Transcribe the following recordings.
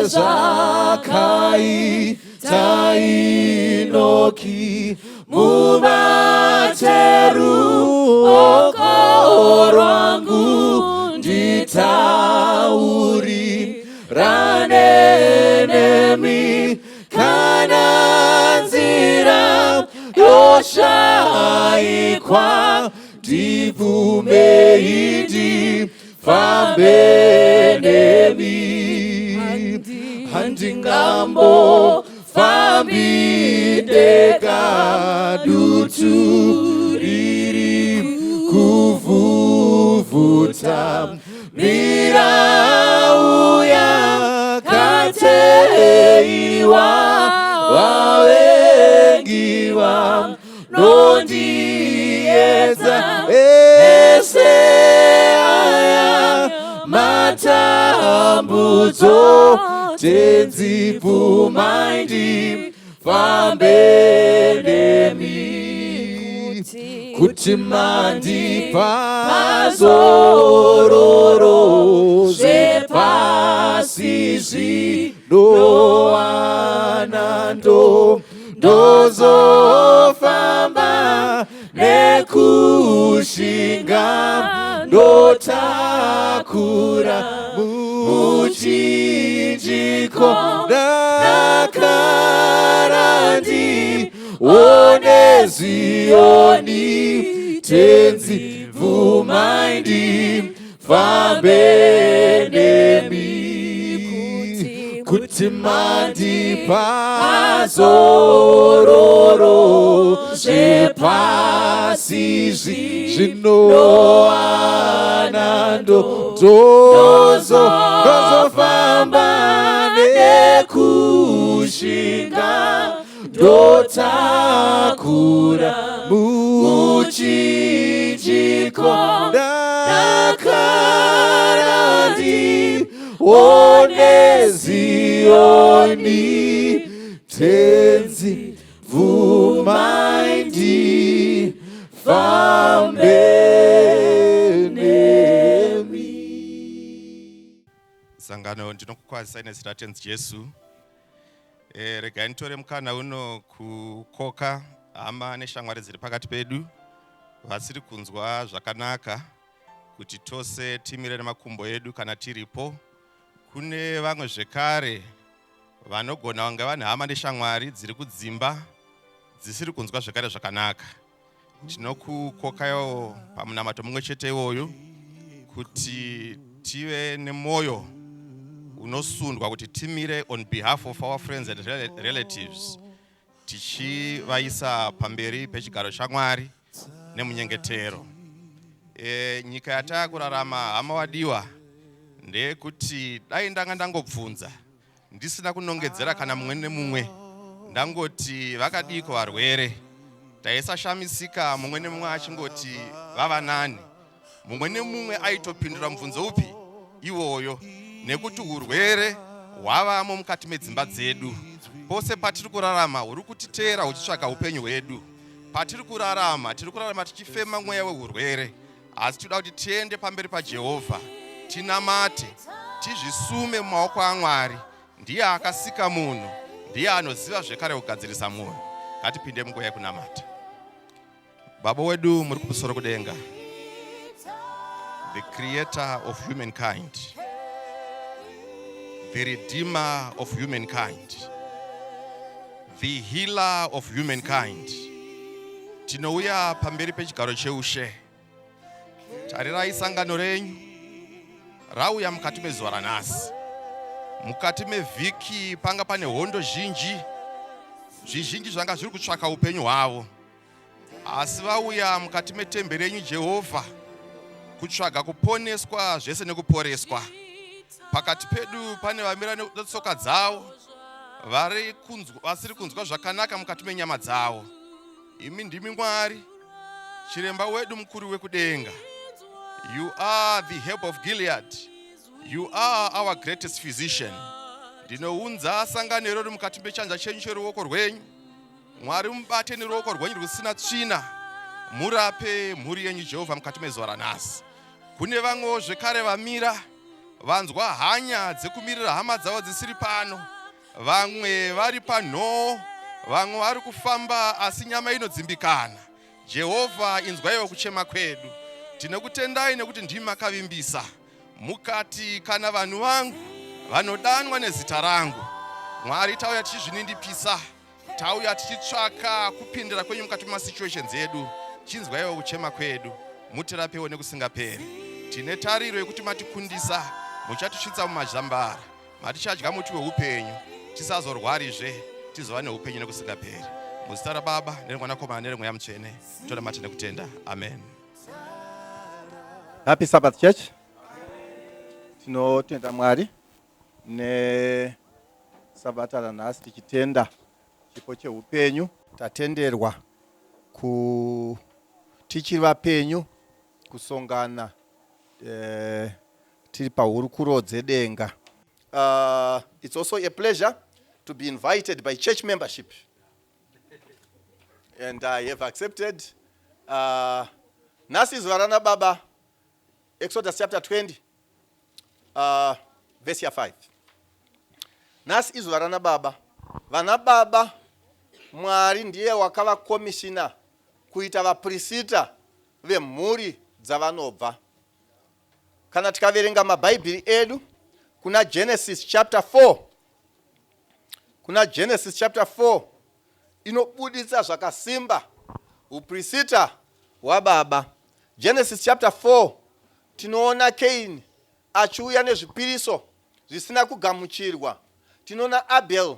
Sezvakaita Enoki, mubate ruoko rwangu, nditaurirane nemi. Kana nzira yoshaikwa, ndibvumei ndifambe nemi. Handingambofambi ndega, dutu riri kuvhuvhuta, mirau yakateiwa, vavengi vanondiedza. Ese aya matambudzo, Tenzi, bvumai ndifambe nemi. Kuti mandipa zororo, zvepasi zvinowana, ndozofamba nekushinga, ndotakura muchinjiko, dakara ndione Zioni. Tenzi, bvumai ndifambe nemi. Kuti mandipa zororo, zvepasi zvinowana, ndozofamba nekushinga, ndotakura muchinjiko, dakara ndione Zioni. Tenzi, bvumai ndifambe nemi. Sangano, ndinokukwazisai nezita raTenzi Jesu. Regai nditore mukana uno kukoka hama neshamwari dziri pakati pedu vasiri kunzwa zvakanaka kuti tose timire nemakumbo edu kana tiripo. Kune vamwe zvekare vanogona kunge vane hama neshamwari dziri kudzimba dzisiri kunzwa zvekare zvakanaka. Tinokukokawo pamunamato mumwe chete iwoyu kuti tive nemwoyo unosundwa kuti timire on behalf of our friends and relatives, tichivaisa pamberi pechigaro chaMwari nemunyengetero. Nyika yataakurarama, hama wadiwa, ndeyekuti dai ndanga ndangobvunza ndisina kunongedzera kana mumwe nemumwe, ndangoti vakadiko varwere, taisashamisika mumwe nemumwe achingoti vava nani. Mumwe nemumwe aitopindura mubvunzo upi iwoyo, nekuti urwere hwavamo mukati medzimba dzedu. Pose patiri kurarama huri kutiteera huchitsvaga upenyu hwedu. Patiri kurarama, tiri kurarama tichifema mweya weurwere, asi tinoda kuti tiende pamberi paJehovha, tinamate, tizvisume mumaoko aMwari. Ndiye akasika munhu, ndiye anoziva zvekare kugadzirisa munhu. Ngatipinde munguva yekunamata. Baba wedu muri kumusoro kudenga, the creator of humankind, the redeemer of humankind, the healer of humankind, tinouya pamberi pechigaro cheushe. Tarirai, sangano renyu rauya mukati mezuva ranhasi. Mukati mevhiki panga pane hondo zhinji, zvizhinji zvanga zviri kutsvaka upenyu hwavo, asi vauya mukati metemberi yenyu, Jehovha, kutsvaga kuponeswa zvese nekuporeswa. Pakati pedu pane vamira netsoka dzavo, vasiri kunzwa zvakanaka mukati menyama dzavo. Imi ndimi Mwari, chiremba wedu mukuru wekudenga. You are the herb of Gilead, you are our greatest physician. Ndinounza sangano irori mukati mechanza chenyu cheruoko rwenyu. Mwari, mubate neruoko rwenyu rusina tsvina, murape mhuri yenyu, Jehovha, mukati mezuva ranhasi. Kune vamwewo zvekare vamira. Vanzwa hanya dzekumirira hama dzavo dzisiri pano. Vamwe vari panhoo, vamwe vari kufamba, asi nyama inodzimbikana. Jehovha, inzwaiwo kuchema kwedu. Tinokutendai nekuti ndimi makavimbisa mukati, kana vanhu vangu vanodanwa nezita rangu. Mwari, tauya tichizvinindipisa, tauya tichitsvaka kupindira kwenyu mukati memasituations edu. Chinzwaiwo kuchema kwedu, mutirapewo nekusingaperi. Tine tariro yekuti matikundisa, muchatisvitsa mumazhambara matichadya muti weupenyu, tisazorwarizve, tizova neupenyu nekusingaperi. Muzita raBaba nereMwanakomana nereMweya Mutsvene tonamata nekutenda, amen. Happy Sabbath, Church. Tinotenda Mwari nesabata ranhasi, tichitenda chipo cheupenyu. Tatenderwa ku tichiri vapenyu kusongana tiri pahurukuro dzedenga. It's also a pleasure to be invited by church membership. And I have accepted. Nhasi zuva rana baba, Exodus chapter 20, verse ya 5. Nhasi izuva rana baba. Vana baba, Mwari ndiye wakavakomishina kuita vaprisita vemhuri dzavanobva. Kana tikaverenga mabhaibheri edu kuna Genesis chapter 4, kuna Genesis chapter 4 inobuditsa zvakasimba uprisita hwababa. Genesis chapter 4, tinoona Kaini achiuya nezvipiriso zvisina kugamuchirwa. Tinoona Abel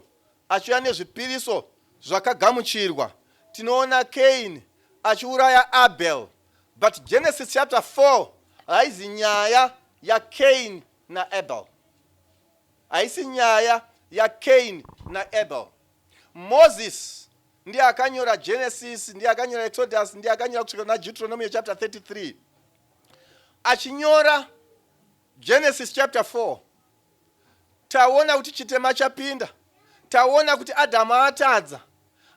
achiuya nezvipiriso zvakagamuchirwa. Tinoona Kaini achiuraya Abel. But Genesis chapter 4 haizi nyaya yaCain naAbel, haisi nyaya yaCain naAbel. Moses ndiye akanyora Genesis, ndiye akanyora Exodus, ndiye akanyora kusvika kuna Deuteronomy chapter 33. Achinyora Genesis chapter 4, taona kuti chitema chapinda, taona kuti Adhamu atadza.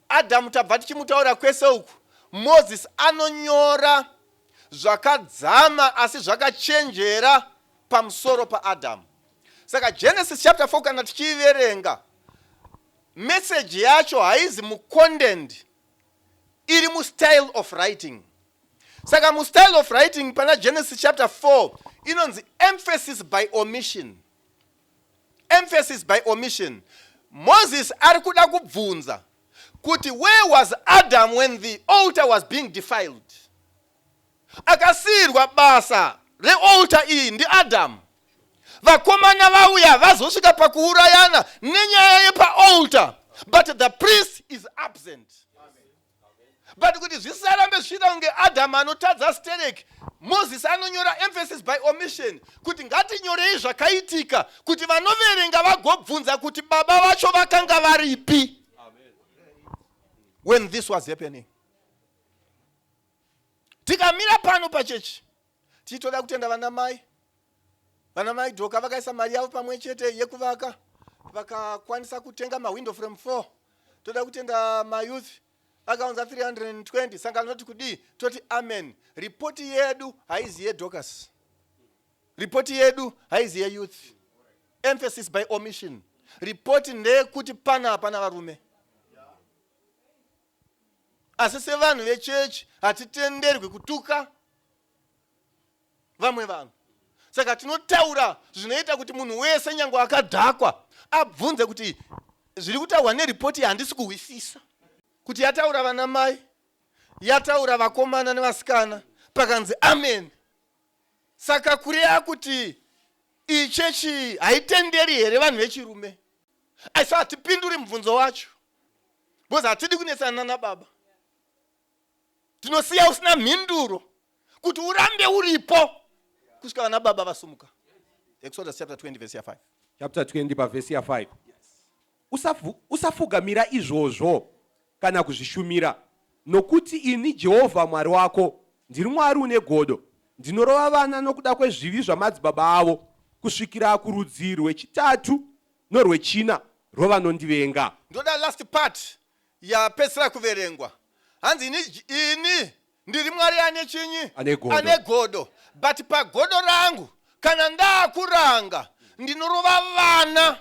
Adhamu tabva tichimutaura kwese uku. Moses anonyora zvakadzama asi zvakachenjera pamusoro paAdhamu. Saka Genesis chapter 4, kana tichiiverenga, meseji yacho haizi mucontent, iri mustyle of writing. Saka mustyle of writing pana Genesis chapter 4 inonzi emphasis by omission. Emphasis by omission. Moses ari kuda kubvunza kuti, where was Adam when the altar was being defiled? Akasiyirwa basa realtar iyi ndiAdam. Vakomana vauya vazosvika pakuurayana nenyaya yepaaltar, but the priest is absent. But kuti zvisarambe zvichiita kunge Adamu anotadza sterek, Moses anonyora emphasis by omission kuti ngatinyorei zvakaitika kuti vanoverenga vagobvunza kuti baba vacho vakanga varipi when this was happening. Tikamira pano pachechi, tichitoda kutenda vana mai, vana mai Dhoka vakaisa mari yavo pamwe chete yekuvaka, vakakwanisa kutenga mawindow frame 4. Toda kutenda mayouth akaunza 320. Sangano toti kudii? Toti amen. Ripoti yedu haizi yeDocas, ripoti yedu haizi yeyouth. Emphasis by omission. Ripoti ndeyekuti pana hapana varume. Asi sevanhu vechechi hatitenderwi kutuka vamwe vanhu, saka tinotaura zvinoita kuti munhu wese, nyange akadhakwa, abvunze kuti zviri kutaurwa neripoti handisi kuhwisisa, kuti yataura vana mai, yataura vakomana nevasikana, pakanzi amen. Saka kureva kuti iyi chechi haitenderi here vanhu vechirume? Asi hatipinduri mubvunzo wacho because hatidi kunetsana nababa. Tinosiya usina mhinduro kuti urambe uripo kusvika vana baba vasumuka. Exodus chapter 20 verse ya 5. Chapter 20 pavhesi ya5. Usafugamira izvozvo kana kuzvishumira, nokuti ini Jehovha Mwari wako ndiri Mwari une godo, ndinorova vana nokuda kwezvivi zvamadzibaba avo kusvikira kurudzi rwechitatu norwechina rwavanondivenga. Ndoda last part yapedzisira kuverengwa. Hanzi ini ndiri Mwari ane chinyi? Ane godo. Ane godo. But pagodo rangu Kana ndaakuranga, ndinorova vana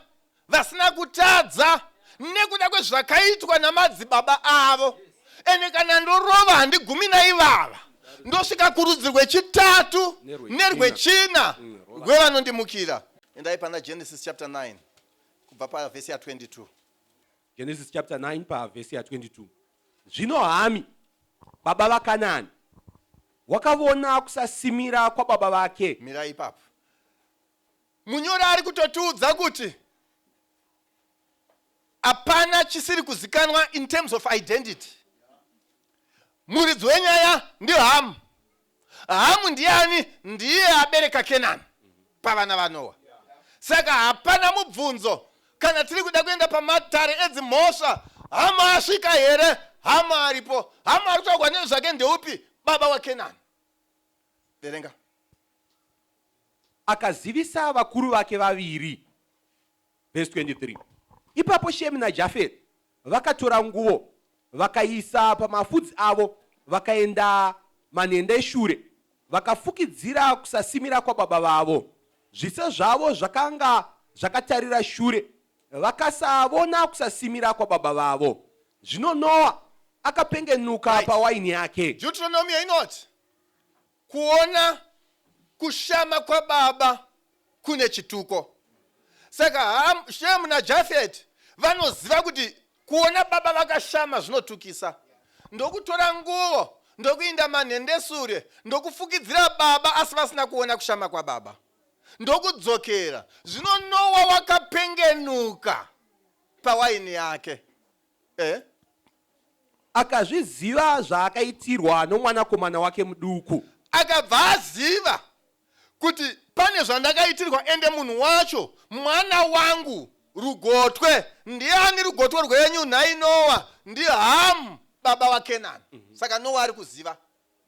vasina kutadza nekuda kwezvakaitwa namadzibaba avo. Ende kana ndorova handigumi naivava, ndosvika kurudzi rwechitatu nerwechina rwevanondimukira. Endai pana Genesis chapter 9 kubva pavhesi ya 22. Genesis chapter 9 pavhesi ya 22. Zvino Hami, baba vaKanani, wakavona kusasimira kwababa vake. Mirai ipapo. Munyori ari kutotiudza kuti hapana chisiri kuzikanwa in terms of identity. Muridzi wenyaya ndiHamu. Hamu ndiani? Ndiye abereka Kenani pavana vaNoa. Saka hapana mubvunzo kana tiri kuda kuenda pamatare edzimhosva, Hamu asvika here? Hamu aripo. Hamu ari kutaurwa nezvake ndeupi? Baba waKenani. Verenga. Akazivisa vakuru vake vaviri. Verse 23. Ipapo Shemi naJafeti vakatora nguvo, vakaisa pamafudzi avo, vakaenda manhenda eshure, vakafukidzira kusasimira kwababa vavo. Zviso zvavo zvakanga zvakatarira shure, vakasavona kusasimira kwababa vavo. Zvino Noa akapengenuka pawaini yake. Deuteronomio inoti Kuona kushama kwababa kune chituko. Saka Ham, Shem naJafet vanoziva kuti kuona baba vakashama zvinotukisa. Ndokutora nguvo ndokuinda manhendesure ndokufukidzira baba asi vasina kuona kushama kwababa. Ndokudzokera. Zvino Nowa wakapengenuka pawaini yake. Eh? Akazviziva zvaakaitirwa nomwanakomana wake muduku. Akabva aziva kuti pane zvandakaitirwa ende munhu wacho mwana wangu rugotwe. Ndiani rugotwe rwenyu nhai Nowa? NdiHamu baba waKenani. Saka Nowa ari kuziva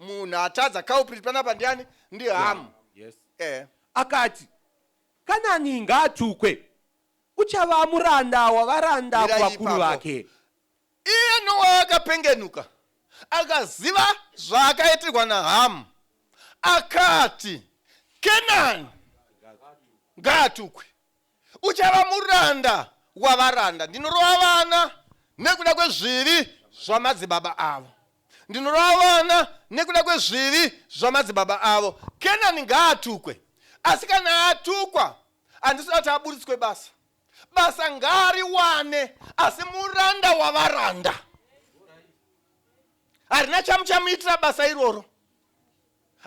munhu atadza culprit panapa ndiani? NdiHamu. Yes. Eh. Akati, Kanani ngaatukwe, Uchava muranda wavaranda Mirai kuvakuru ipapo. vake. Iye Noa akapengenuka akaziva zvaakaitirwa naHamu, akati, Kenani ngaatukwe, uchava muranda wavaranda. Ndinorova vana nekuda kwezvivi zvamadzibaba avo, ndinorova vana nekuda kwezvivi zvamadzibaba avo. Kenani ngaatukwe, asi kana atukwa Handisi kuda kuti aburitswe basa. Basa ngaariwane asi muranda wavaranda. Harina chamuchamuitira basa iroro.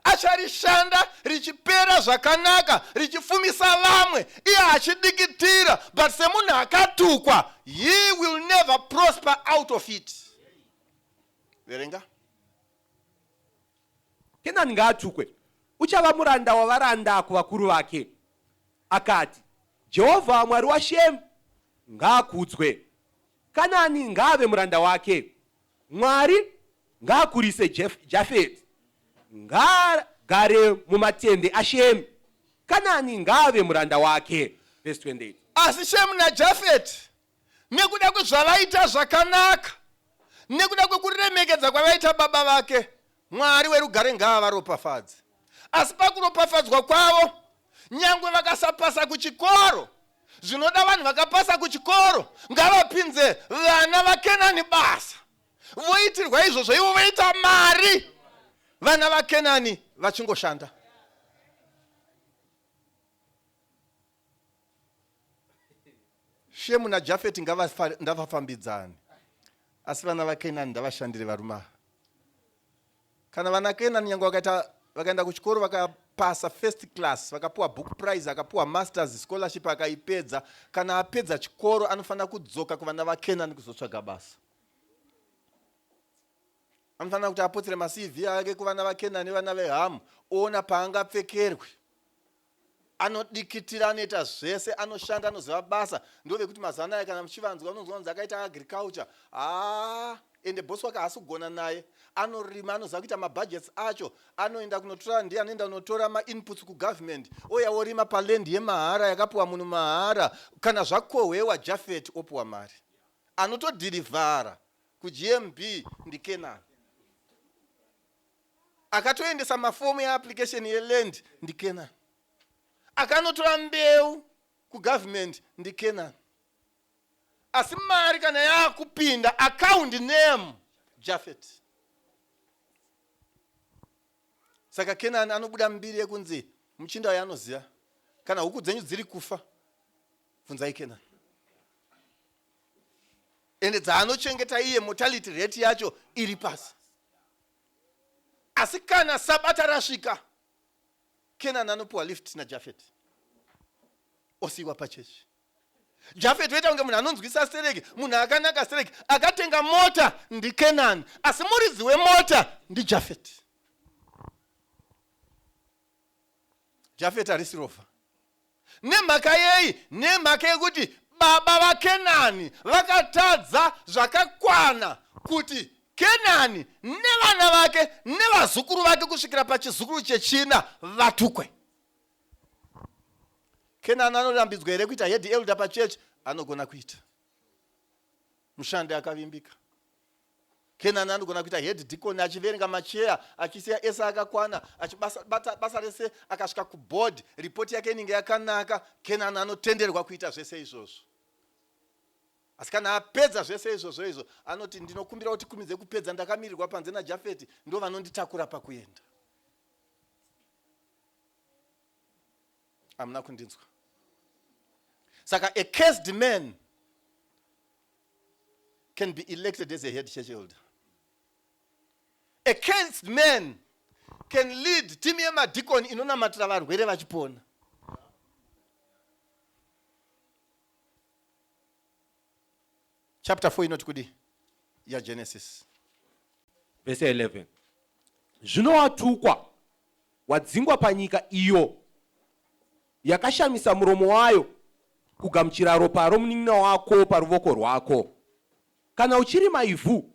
Acharishanda richipera zvakanaka richifumisa vamwe iye achidikitira but semunhu akatukwa he will never prosper out of it. Verenga. Kenani ngaatukwe, uchava muranda wavaranda kuvakuru vake. Akati, Jehovha Mwari waShemu ngaakudzwe, Kanani ngaave muranda wake. Mwari ngaakurise Jafeti, ngaagare mumatende aShemi, Kanani ngaave muranda wake. Verse 28. Asi Shemu naJafeti nekuda kwezvavaita zvakanaka, nekuda kwekuremekedza kwavaita baba vake, Mwari werugare ngaavaropafadze. Asi pakuropafadzwa kwavo, nyangwe vakasapasa kuchikoro, zvinoda vanhu vakapasa kuchikoro ngavapinze vana vaKenani basa, voitirwa izvozvo, ivo voita mari, vana vaKenani vachingoshanda. Shemu naJafeti ngavafambidzane, asi vana vaKenani ndavashandire varume ava. Kana vana Kenani nyange vakaita vakaenda kuchikoro vakapasa first class vakapiwa book prize akapiwa masters scholarship akaipedza, kana apedza chikoro anofanira kudzoka kuvana vaKenani kuzotsvaga basa. Anofanira kuti apotsere maCV ake kuvana vaKenani nevana veHamu oona paangapfekerwe. Anodikitira, anoita zvese, anoshanda, anoziva basa. Ndovekuti mazuva anaya kana muchivanzwa unonzwa kunzi akaita agriculture. Haa, ende boss wake haasi kugona naye. Anorima, anoziva kuita mabudgets acho. Anoenda kunotora, ndiye anoenda kunotora mainputs kugovernment. Ouya orima paland yemahara yakapiwa munhu mahara. Kana zvakohwewa Japhet opiwa mari. Anotodhilivhara kuGMB ndiKenani. Akatoendesa mafomu eapplication yeland ndiKenani. Akanotora mbeu kugovernment ndiKenani. Asi mari kana yakupinda account name Jafet. Saka Kenani anobuda mbiri yekunzi muchinda uyo anoziva kana huku dzenyu dziri kufa bvunzai Kenani. Ende dzaanochengeta iye mortality rate yacho iri pasi. Asi kana sabata rasvika Kenani anopiwa lift naJafet osiiwa pachechi. Jafet oita kunge munhu anonzwisa stereki, munhu akanaka stereki, akatenga mota ndiKenani, asi muridzi wemota ndiJafet. Jafet harisi rovha. Nemhaka yei? Nemhaka yekuti baba vaKenani vakatadza zvakakwana kuti Kenani nevana vake nevazukuru vake kusvikira pachizukuru chechina vatukwe. Kenani anorambidzwa here kuita head elder pachurch? Anogona kuita. Mushandi akavimbika. Kenani anogona kuita head deacon achiverenga macheya achisiya ese akakwana achibata basa rese akasvika kuboard report yake inenge yakanaka. Kenani anotenderwa kuita zvese izvozvo. Asi kana apedza zvese izvozvo izvo anoti ndinokumbira kuti kumidze kupedza ndakamirirwa panze naJafeti ndo vanonditakura pakuenda. Hamuna kundinzwa. Saka a cursed man can be elected as a head church elder. A cursed man can lead team yemadhikoni inonamatira varwere vachipona. Chapter 4 inoti kudii yaGenesis? Verse 11. Zvino watukwa, wadzingwa panyika iyo yakashamisa muromo wayo kugamuchira ropa romunin'ina wako paruvoko rwako. Kana uchirima ivhu,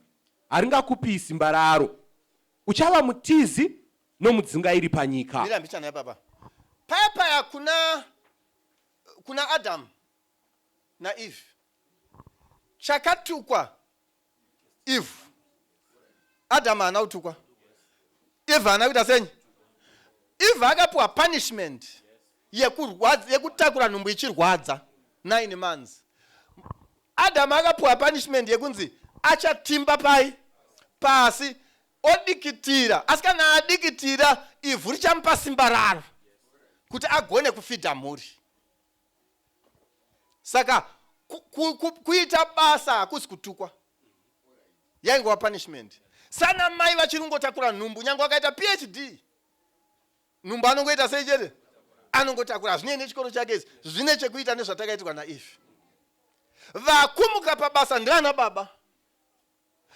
haringakupii simba raro. Uchava mutizi nomudzungairi panyika. Mira mbichana yapapa. Paya paya kuna kuna Adam naEve. Chakatukwa Eve. Adam haana kutukwa. Eve haana kuita senyi. Eve akapiwa punishment yekurwadza yekutakura nhumbu ichirwadza 9 months. Adam akapiwa punishment yekunzi achatimba pai pasi odikitira asi kana adikitira ivhu richamupa simba raro kuti agone kufidha mhuri. Saka kuita basa hakusi kutukwa, yaingova punishment. Sana mai vachiri kungotakura nhumbu, nyange wakaita PhD nhumbu anongoita sei chete, anongotakura. Hazvinei nechikoro chake izvi, zvine chekuita nezvatakaitirwa naEve. Vakumuka pabasa ndivana baba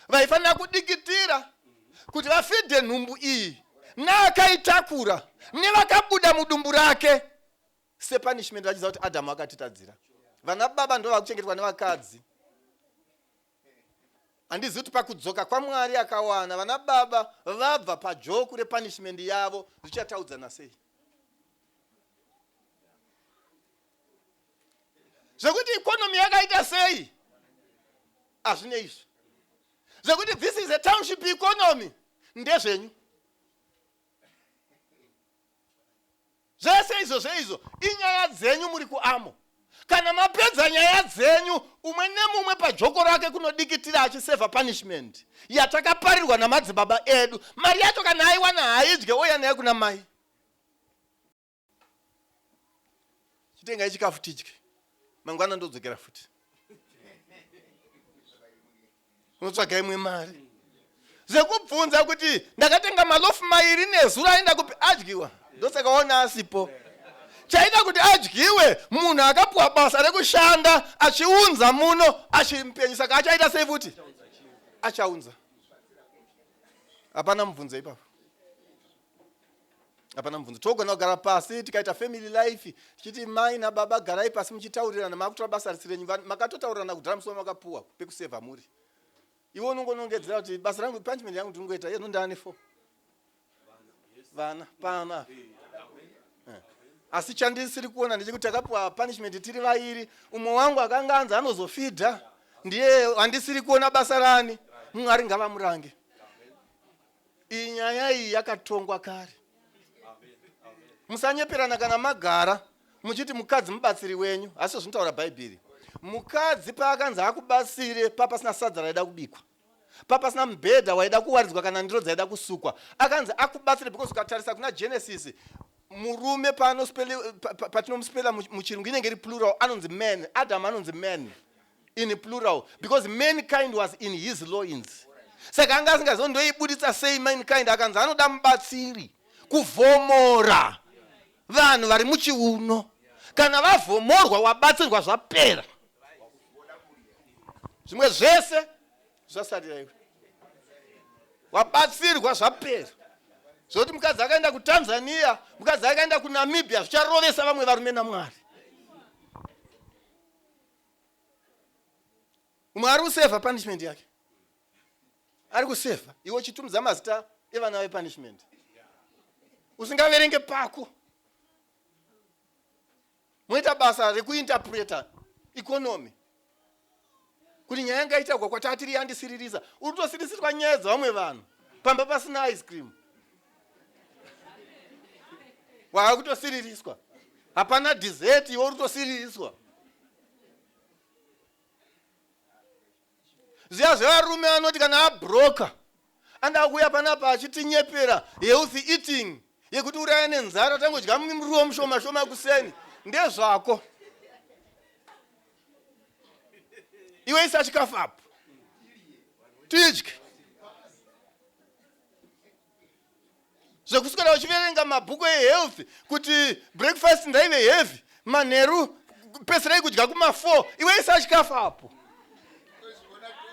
vaifanira kudikitira kuti vafidhe nhumbu iyi naakaitakura nevakabuda mudumbu rake sepunishment vachiziva kuti Adamu akatitadzira. Vana baba ndo vakuchengetwa nevakadzi. Handizivi kuti pakudzoka kwaMwari akawana vana baba vabva pajoku repunishment yavo zvichataudzana sei. Zvekuti economy yakaita sei hazvine izvi. Zvekuti this is a township economy ndezvenyu. Zvese izvo zveizvo inyaya dzenyu muri kuamo. Kana mapedza nyaya dzenyu umwe nemumwe pajoko rake kunodikitira achisevha punishment yatakaparirwa namadzibaba edu. Mari yacho kana aiwana haidye ouya nayo kuna mai. Chitengai chikafu tidye. Mangwana ndodzokera futi. Unotsvaga imwe mari. Zvekubvunza kuti ndakatenga malofu mairi nezuro aenda kupi adyiwa. Ndosaka waona asipo. Chaita kuti adyiwe munhu akapuwa basa rekushanda achiunza muno achimupenyu saka achaita sei futi? Achaunza. Hapana mubvunzo ipapo. Hapana mubvunzo. Togona kugara pasi tikaita family life tichiti mai nababa garai pasi muchitaurirana makutora basa risi renyu. Makatotaurirana kudhara musi wamakapuwa pekusevha muri. Iwe unongonongedzera kuti basa rangu punishment yangu ndinongoita iye ndane 4 vana pana. Asi chandisiri kuona ndechekuti takapuwa punishment tiri vairi. Umwe wangu akanga anzi anozofidha ndiye handisiri kuona basa rani. Mwari ngavamurange. Iyi nyaya iyi yakatongwa kare. Musanyeperana kana magara. Muchiti mukadzi mubatsiri wenyu, asi zvinotaura Bhaibheri. Mukadzi paakanzi akubatsire, papasina sadza raida kubikwa, papasina mubhedha waida kuwaridzwa kana ndiro dzaida kusukwa, akanzi akubatsire because ukatarisa kuna Genesis, murume patinomuspela muchirungu inenge iri plural, anonzi man. Adam anonzi man in plural because mankind was in his loins. Saka anga asingazivi ndoibuditsa sei mankind, akanzi anoda mubatsiri kuvhomora vanhu vari muchiuno. Kana vavhomorwa wabatsirwa, zvapera, zvimwe zvese zvasarira iwe. Wabatsirwa, zvapera. Zvokuti mukadzi akaenda kuTanzania, mukadzi akaenda kuNamibia, zvicharovesa vamwe varume naMwari. Umwe ari kusevha punishment yake, ari kusevha, iwe uchitumidza mazita evana vepunishment usingaverenge pako. Moita basa rekuinterpreta economy kuti nyaya yanga kwatatiri yandisiririsa. Uri kutosirisirwa nyaya dzevamwe vanhu pamba pasina ice cream, wava kutosiririswa. Hapana dessert, iwe uri kutosiririswa. Zviya zvevarume vanoti kana abroka anda kuuya panapa achitinyepera healthy eating yekuti uraya nenzara, tangodya muriwo mushoma shoma kuseni, ndezvako iwe. Isa chikafu apo tidye. Zvekuswera uchiverenga mabhuku ehealth kuti breakfast ndaive heavy, manheru pesirai kudya kuma4, iwe isa chikafu apo,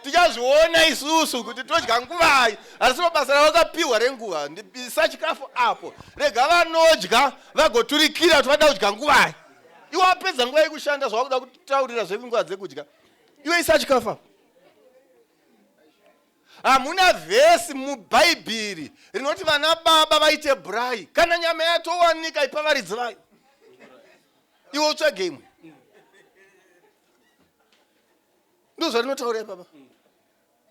tichazviona isusu kuti todya nguvai. Harisiro basa ravakapiwa renguva. Isa chikafu apo, rega vanodya vagoturikira kuti vada kudya nguvai. Iwe wapedza nguva yekushanda, zvawakuda kutaurira zvenguva dzekudya, iwe isa chikafu apo. Hamuna vhesi muBhaibheri rinoti vana baba vaite braai. Kana nyama yatowanika, ipa varidzi vayo, iwe utsvage imwe. Ndo zvarinotaura ipapa.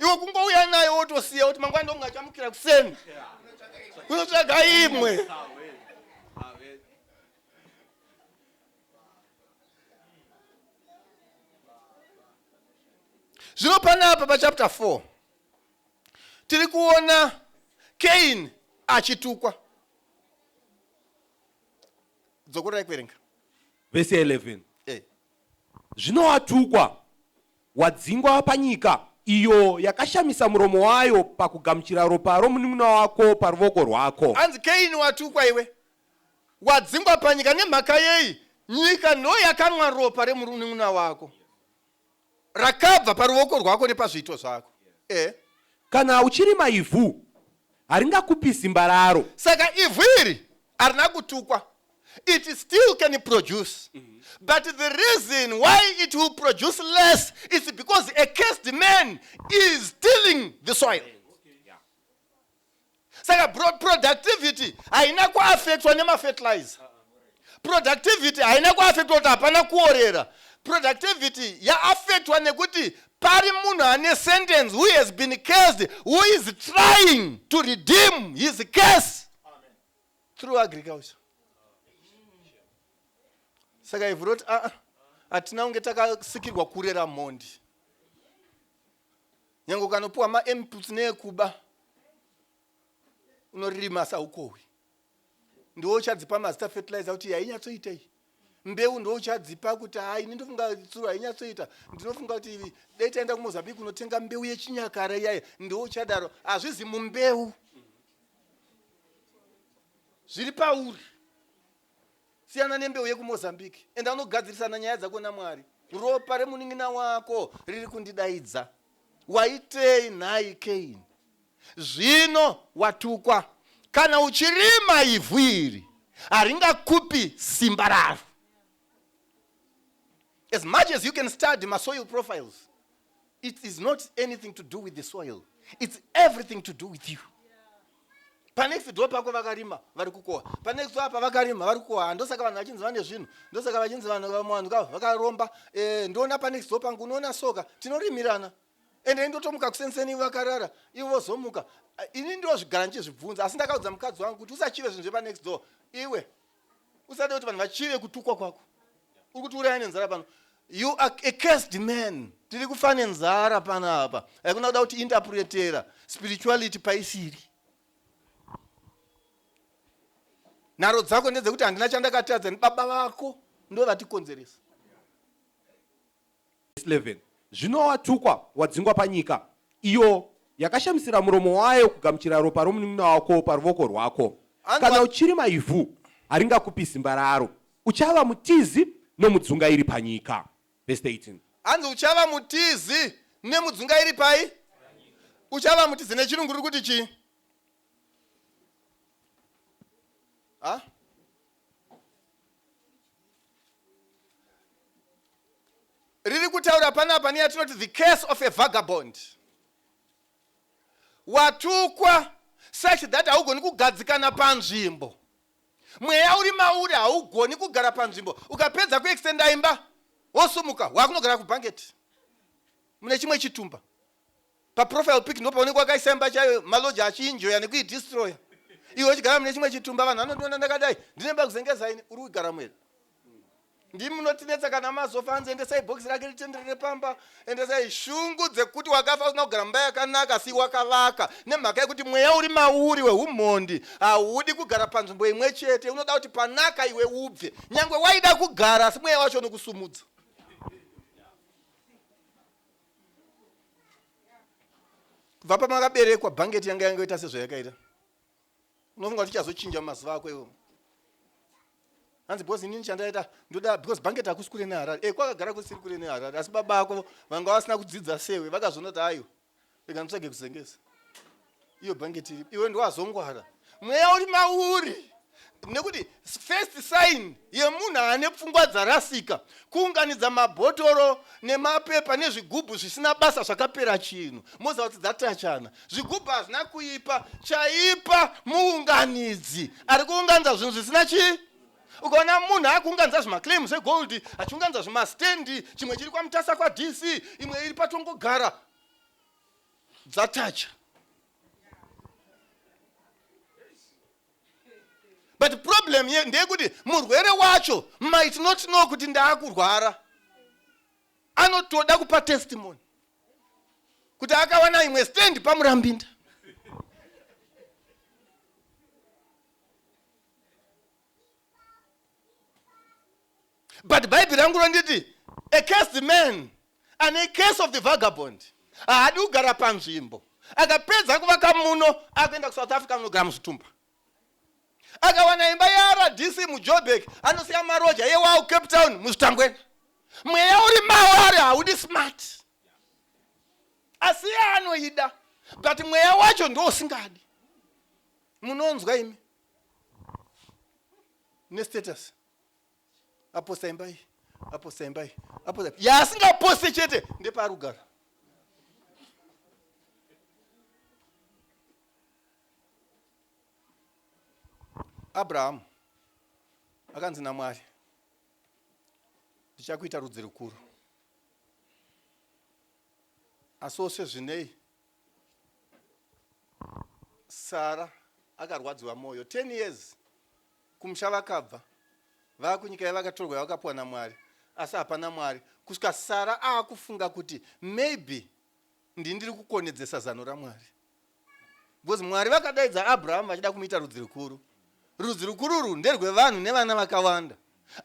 Iwe kungouya nayo wotosiya kuti mangwana ndonge achamukira kuseni kunotsvaga imwe. Zvino panapa pachapter 4 tiri kuona Kain achitukwa. Dzokorai kuverenga. Vhesi 11. Zvino watukwa, wadzingwa panyika, iyo yakashamisa muromo wayo pakugamuchira ropa romunun'una wako paruvoko rwako. Hanzi Kaini watukwa iwe, wadzingwa panyika. Nemhaka yei? Nyika ndo yakanwa ropa remunun'una wako rakabva paruoko rwako nepazviito zvako e. Kana uchirima ivhu, haringakupi simba raro. Saka ivhu iri harina kutukwa. It still can produce, but the reason why it will produce less is because a cursed man is tilling the soil. Saka productivity haina kuafektwa nemafertilizer, productivity haina kuafektwa kuti hapana kuorera. Productivity yaafektwa nekuti pari munhu ane sentence, who has been cursed, who is trying to redeem his curse through agriculture. Saka ivhu roti, aa, hatina kunge takasikirwa kurera mhondi. Nyange ukanopiwa mainputs neekuba, unorima saukohwi. Ndiwo uchadzipa mazita fertilizer kuti hainyatsoitei, mbeu ndo uchadzipa kuti hai, ini ndofunga tsuro hainyatsoita, ndinofunga kuti dai taenda kuMozambique kunotenga mbeu yechinyakare iyaya. Ndiwo uchadaro. Hazvizi mumbeu, zviri pauri. Siyana nembeu yekuMozambique, enda unogadzirisana nyaya dzako naMwari. Ropa remunin'ina wako riri kundidaidza. Waitei nhai Kaini? Zvino watukwa, kana uchirima ivhu iri haringakupi simba raro. As much as you can study masoil profiles, it is not anything to do with the soil, it's everything to do with you. Panext door pako vakarima, vari kukohwa. Panext door apa vakarima, vari kukohwa. Ndosaka vanhu vachinzi vane zvinhu, ndosaka vachinzi vanhu vamwe vanhu ka vakaromba. Ndoona panext door pangu, unoona soka tinorimirana, ende ndotomuka kusenseni, vakarara, ivo vozomuka. Ini ndozvigara ndichizvibvunza, asi ndakaudza mukadzi wangu kuti usachive zvinhu zvepanext door iwe. Usade kuti vanhu vachive kutukwa kwako. Uri kutiuraya nenzara pano. You are a cursed man. Tiri kufa nenzara panapa. Haikuna kuda kuti interpretera spirituality paisiri. Nharo dzako ndedzekuti handina chandakatadza baba vako ndo vatikonzeresa. 11 Zvino watukwa, wadzingwa panyika, iyo yakashamisira muromo wayo kugamuchira ropa romunin'ina wako paruvoko rwako. Kana uchirima ivhu, haringakupi simba raro. Uchava mutizi nomudzungairi panyika. Verse 18. Hanzi uchava mutizi nemudzungairi pai? Uchava mutizi nechirungu riri kuti chii? Ha? Riri kutaura panapa neyatinoti the case of a vagabond. Watukwa such that haugoni kugadzikana panzvimbo. Mweya uri mauri haugoni kugara panzvimbo. Ukapedza kuextenda imba wosumuka wakunogara kubhanketi mune chimwe chitumba. Paprofile pic ndipo paonekwa wakaisa imba chaiyo maloja achienjoya nekuidestroya. Iwe uchigara mune chimwe chitumba vanhu vanondiona ndakadai ndine imba kuzengeza ini uri kugara mwere. Ndimi munotinetsa kana mazofa hanzi endesai bhokisi rake ritenderere pamba endesai shungu dzekuti wakafa usina kugara mumba yakanaka asi wakavaka nemhaka yekuti mweya uri mauri wehumhondi haudi kugara panzvimbo imwe chete unoda kuti panaka iwe ubve nyangwe waida kugara asi mweya wacho unokusumudza. Kubva pamakaberekwa bhangeti yanga yangoita sezvayakaita. Unofunga kuti ichazochinja mumazuva ako iwo? Hanzi because inini chandaita ndoda because bhangeti hakusi kure neHarare. Eh kwakagara kusiri kure neHarare asi baba ako vanga vasina kudzidza sewe vakazoona kuti aiwa rega nditsvage kuzengesa. Iyo bhangeti iripo. Iwe ndowazongwara. Mweya uri mauri nekuti first sign yemunhu ane pfungwa dzarasika kuunganidza mabhotoro nemapepa nezvigubhu zvisina basa zvakapera chinhu moziva kuti dzatachana zvigubhu hazvina kuipa chaipa muunganidzi ari kuunganidza zvinhu zvisina chii ukaona munhu akuunganidza zvimaclaim zvegold achiunganidza zvimastendi chimwe chiri kwamutasa kwadc imwe iri patongogara dzatacha but problem ndeyekuti murwere wacho might not know kuti ndaakurwara anotoda kupa testimony kuti akawana imwe stand pamurambinda but bhaibheri rangu ronditi a cursed man ane case of the vagabond haadi kugara panzvimbo akapedza kuvaka muno akuenda kusouth africa anogara muzvitumba akawana imba yerdc mujobek anosiya maroja yewau cape town muzvitangwena mweya uri maari haudi smart asi iye anoida but mweya wacho ndousingadi munonzwa imi nestatus aposta imba iyi aposta imba iyi aposta yaasingaposte chete ndepaari kugara abrahamu akanzi namwari ndichakuita rudzi rukuru asiwo sezvinei sara akarwadziwa mwoyo 10 years Kumusha vakabva vakunyika yavakatorwa yavakapuwa naMwari asi hapana Mwari kusvika Sara aakufunga kuti maybe ndini ndiri kukonedzesa zano raMwari because Mwari vakadaidza Abraham vachida kumuita rudzi rukuru. Rudzi rukuru urwu nderwevanhu nevana vakawanda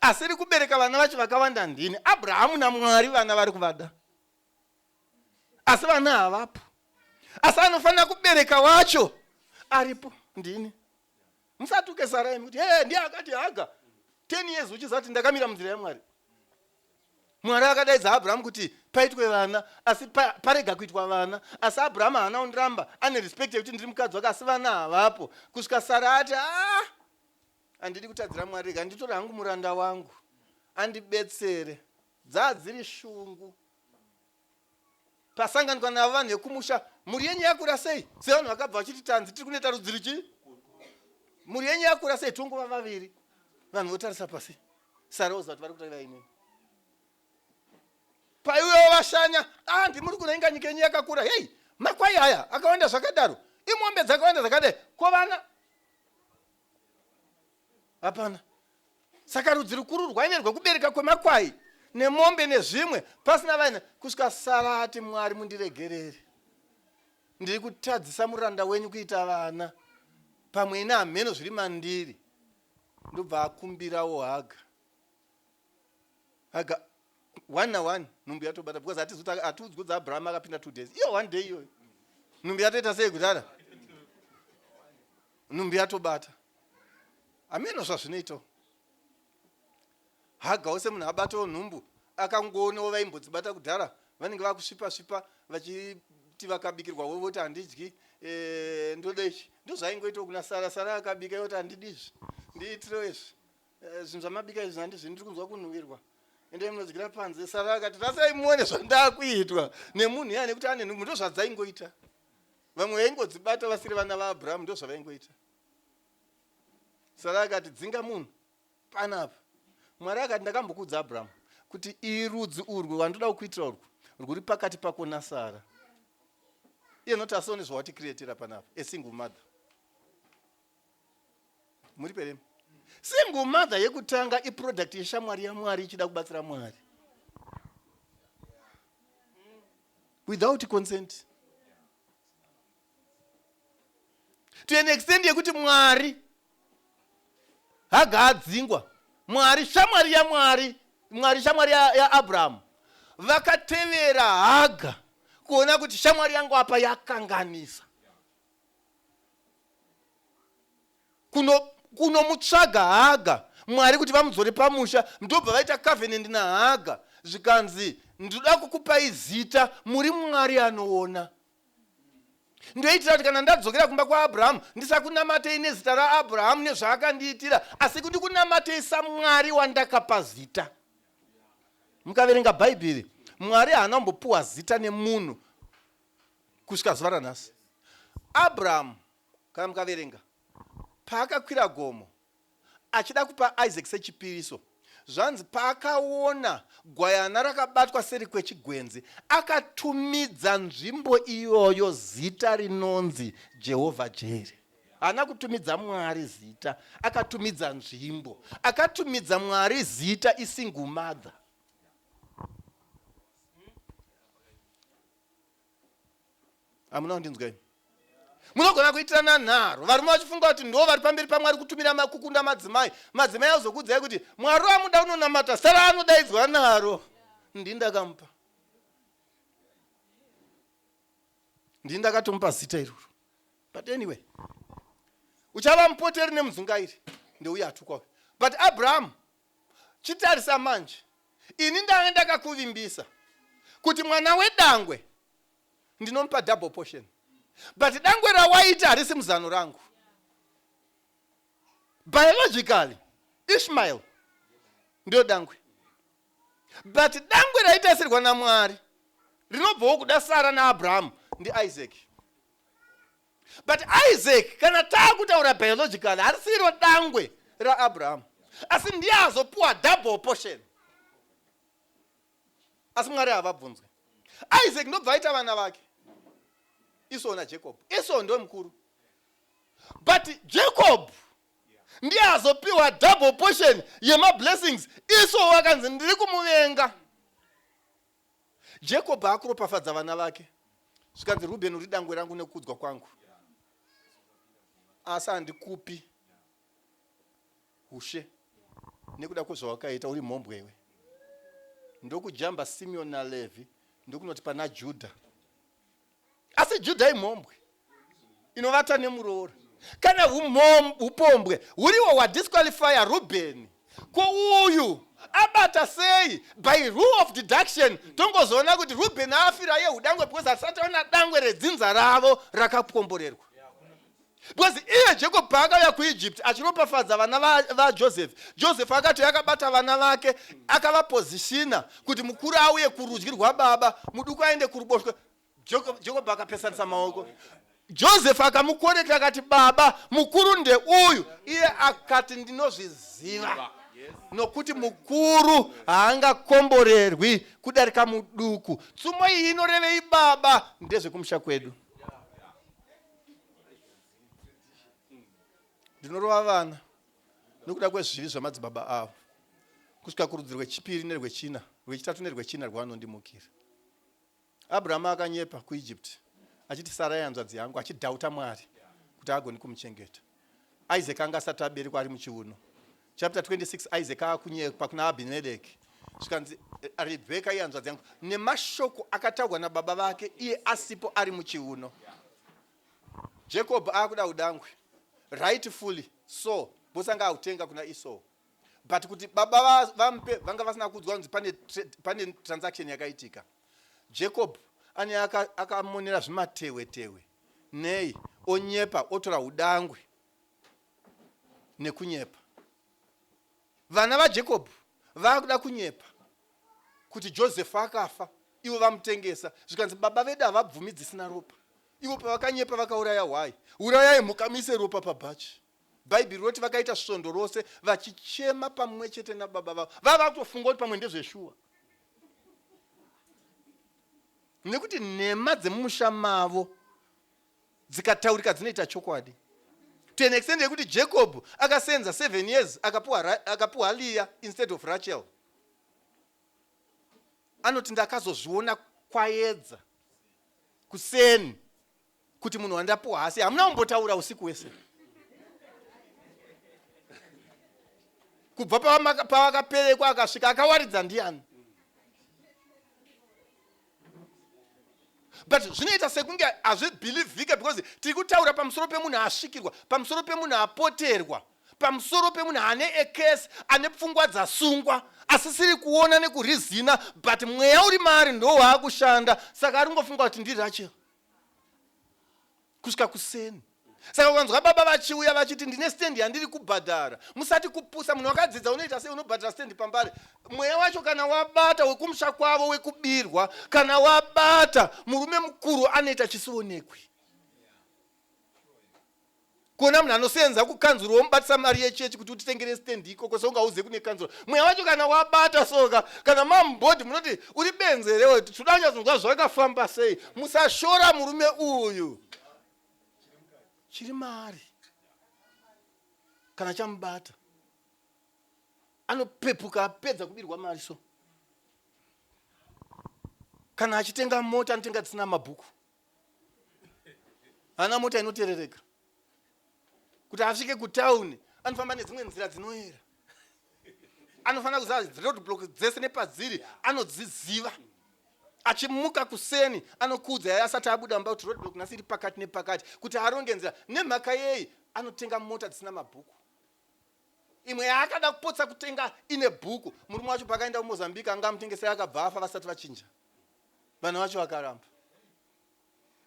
asi ri kubereka vana vacho vakawanda ndini. Abrahamu naMwari vana vari kuvada asi vana havapo asi anofanira kubereka wacho aripo ndini. Musatuke Sara imi kuti hey, ndiye akati Haga 10 years uchiziva kuti ndakamira munzira yaMwari. Mwari akadaidza Abrahamu kuti paitwe vana asi pa, parega kuitwa vana asi Abrahamu haana kundiramba ane respect yekuti ndiri mukadzi wake asi vana havapo kusvika Sara ati ah handidi kutadzira Mwari rega nditore hangu muranda wangu andibetsere dzaa dziri shungu Pasanganikwa navo vanhu vekumusha, mhuri yenyu yakura sei? Sevanhu vakabva vachiti tanzi tiri kunoita rudzi ruchi? Mhuri yenyu yakura sei? Tongova vaviri. Vanhu votarisa pasi. Sara oziva kuti vari kutarira inini. Paiuyawo vashanya, ah ndimuri kurenga nyika yenyu yakakura. Hey, makwai aya akawanda zvakadaro. Imombe dzakawanda zvakadai. Ko vana? Hapana. Saka rudzi rukuru rwaive rwekubereka kwemakwai nemombe nezvimwe pasina vaina kusvika Sara ati Mwari mundiregerere. Ndiri kutadzisa muranda wenyu kuita vana. Pamwe ini hameno zviri mandiri. Ndobva akumbirawo Haga. Haga one na one nhumbu yatobata because hatizi kuti hatiudzwi kuti Abraham akapinda two days. Iyo one day iyoyo. Nhumbu yatoita sei kudhara? Nhumbu yatobata. Hameno zvazvinoitawo. Hagawo semunhu abatawo nhumbu akangoonawo vaimbodzibata kudhara vanenge vakusvipa svipa vachiti vakabikirwa wo voti handidyi e, ndoda ichi ndozvaingoitawo kuna Sara. Sara akabika yoti handidi izvi ndiitirewo izvi eh, zvinhu zvamabika izvi handizvi ndiri kunzwa kunhuwirwa endai munodyira panze. Sara akati rasai muone zvandakuitwa nemunhu iya nekuti ane nhumbu. Ndozvadzaingoita vamwe vaingodzibata vasiri vana vaAbrahamu ndozvavaingoita. Sara akati dzinga munhu panapa. Mwari akati ndakambokuudza Abrahamu kuti irudzi urwu rwandoda kukuitira urwu rwuri pakati pako naSara. Iye noti asione zvawatikrietera panapa a single mother. Muri peremi. Single mother yekutanga iproduct yeshamwari yaMwari ichida kubatsira Mwari. Without consent. To an extent yekuti Mwari Haga adzingwa. Mwari shamwari yaMwari, Mwari shamwari yaAbrahamu ya vakatevera Haga kuona kuti shamwari yangu apa yakanganisa. Kunomutsvaga kuno Haga Mwari kuti vamudzore pamusha, ndobva vaita covenant naHaga, zvikanzi ndoda kukupai zita, muri Mwari anoona. Ndoitira kuti kana ndadzokera kumba kwaAbrahamu ndisakunamatei nezita raAbrahamu nezvaakandiitira, asi kuti kunamatei saMwari wandakapa zita. Mukaverenga Bhaibheri, Mwari haana kumbopuwa zita nemunhu kusvika zuva ranhasi. Abrahamu, kana mukaverenga, paakakwira gomo achida kupa Isaac sechipiriso, zvanzi paakaona gwayana rakabatwa seri kwechigwenzi, akatumidza nzvimbo iyoyo zita rinonzi Jehovha Jere. Haana kutumidza Mwari zita, akatumidza nzvimbo. Akatumidza Mwari zita isingle mother. Hamuna kundinzwa imi? Munogona kuitirana nharo, varume vachifunga kuti ndo vari pamberi paMwari kutumira kukunda madzimai. Madzimai azokuudzai kuti Mwari wamuda unonamata sara anodaidzwa naro. Ndini ndakamupa. Ndini ndakatomupa zita iroro. But anyway, uchava mupoteri nemudzungairi ndeuye atukwa. But Abraham, chitarisa manje, ini ndave ndakakuvimbisa kuti mwana wedangwe ndinomupa double portion, but dangwe rawaita harisi muzano rangu. Biologically Ishmael ndiyo dangwe, but dangwe raitarisirwa naMwari rinobvawo kuda Sara naAbrahamu ndiIsaac. But Isaac kana taakutaura biologically harisiro dangwe raAbrahamu, asi ndiye azopuwa double portion. Asi Mwari havabvunzwe. Isaac ndobva aita vana vake Esau naJacob. Esau ndiwe mukuru, but Jacob ndiye azopiwa double portion yemablessings. Esau akanzi ndiri kumuvenga. Jacob akuropafadza vana vake, zvikanzi Reuben uri dangwe rangu nekukudzwa kwangu, asi handikupi ushe nekuda kwezvawakaita, uri mhombwe iwe. Ndokujamba Simeon naLevi ndokunoti pana Juda, asi Juda imhombwe inovata nemuroora. Kana upombwe huriwo hwadisqualifya Rubheni, ko uyu abata sei? By rule of deduction tongozoona kuti Rubheni afira yehudangwe because hatisati taona dangwe redzinza ravo rakakomborerwa. Because iye Jacob paakauya kuEgypt achiropafadza vana vaJoseph, Joseph akati akabata vana vake akavapozishina kuti mukuru auye kurudyi rwababa, muduku aende kuruboshwe. Jacob akapesanisa maoko. Joseph akamukorekta akati baba mukuru ndeuyu. Iye akati ndinozviziva nokuti mukuru haangakomborerwi kudarika muduku. Tsumo iyi inorevei baba? Ndezvekumusha kwedu. Ndinorova vana. Nokuda kwezvivi zvamadzibaba avo, kusvika kurudzi rwechipiri nerwechina, rwechitatu nerwechina rwavanondimukira. Abrahama akanyepa kuEgypt achiti Sarai hanzvadzi yangu, achidhauta Mwari kuti haagoni kumuchengeta. Isaac anga asati aberekwa ari muchiuno. Chapter 26 Isaac akunyepa kuna Abimeleki zvikanzi eh, Rebheka ihanzvadzi yangu nemashoko akataurwa nababa vake iye asipo ari muchiuno. Jacob akuda udangwe rightfully so because anga akutenga kuna Esau but kuti baba vamupe vanga vasina kuudzwa kunzi pane, pane transaction yakaitika Jacob ane akamonera aka zvimatehwe tehwe nei onyepa otora udangwe nekunyepa Vana vaJacob vakuda kunyepa kuti Joseph akafa ivo vamutengesa zvikanzi baba vedu havabvumi dzisina ropa ivo pavakanyepa vakauraya hwai urayai mhuka muise ropa pabhachi bhaibheri roti vakaita svondo rose vachichema pamwe chete nababa vavo vava kutofunga kuti pamwe ndezveshuwa nekuti nhema dzemumusha mavo dzikataurika dzinoita chokwadi to an extent yekuti Jacob akasenza 7 years akapuwa, akapuwa Leah instead of Rachel. Anoti ndakazozviona kwaedza kuseni kuti munhu wandapuwa hasi. Hamuna kumbotaura usiku wese kubva pavakaperekwa akasvika akawaridza ndiani but zvinoita sekunge hazvibhilivhike because tiri kutaura pamusoro pemunhu asvikirwa pamusoro pemunhu apoterwa pamusoro pemunhu ane ekesi ane pfungwa dzasungwa asisiri kuona nekurizina but mweya uri maari ndo waakushanda saka ari kungofunga kuti ndirachel kusvika kuseni saka ukanzwa baba vachiuya vachiti ndine stand yandiri kubhadhara musati kupusa munhu wakadzidza unoita sei unobhadhara stand pambare mweya wacho kana wabata wekumusha kwavo wekubirwa kana wabata murume mukuru anoita chisionekwi kuona munhu anosenza kukanzuro womubatisa mari yechechi kuti utitengere stand ikoko seungauze kune kanzuro mweya wacho kana wabata soka kana mamubhodhi munoti uri benzi here toda kunyatsokunzwa zvakafamba sei musashora murume uyu chiri maari kana chamubata anopepuka apedza kubirwa mari so kana achitenga mota anotenga dzisina mabhuku haana mota inoterereka kuti asvike kutown anofamba nedzimwe nzira dzinoera anofanira kuziva road block dzese nepadziri anodziziva achimuka kuseni anokuudza yai asati abuda mumba kuti road block nhasi iri pakati nepakati kuti aronge nzira nemhaka yei anotenga mota dzisina mabhuku imwe yaakada kupotsa kutenga ine bhuku murume wacho pakaenda kumozambique anga amutengesera akabva afa vasati vachinja vana vacho vakaramba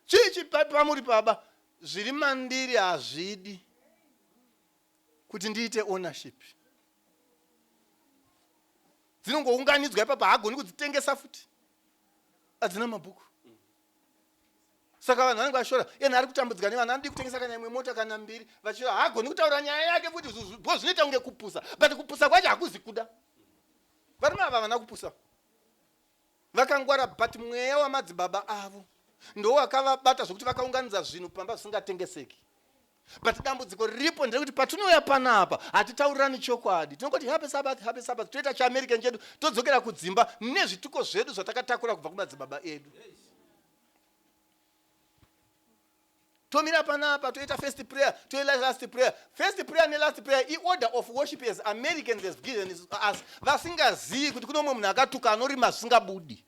Chii chipi pamuri baba? Zviri mandiri hazvidi kuti ndiite ownership. Dzinongounganidzwa ipapa haagoni kudzitengesa futi. Hadzina mabhuku. Saka vanhu vanenge vashora, ena ari kutambudzika nevana, anodi kutengesa kana imwe mota kana mbiri, vachishora haagoni kutaura nyaya yake futi because zvinoita kunge kupusa. But kupusa kwacho hakuzi kuda. Varume ava havana kupusa. Vakangwara but mweya wamadzibaba avo ndowakavabata zvekuti vakaunganidza zvinhu pamba zvisingatengeseki. But dambudziko riripo nderekuti patinouya panapa hatitaurirani chokwadi. Tinongoti happy Sabbath, happy Sabbath, toita chiAmerican chedu todzokera kudzimba nezvituko zvedu zvatakatakura kubva kumadzibaba edu. Tomira panapa toita first prayer toita last prayer. First prayer nelast prayer iorder of worship as Americans has given us vasingazivi kuti kune umwe munhu akatuka anorima zvisingabudi.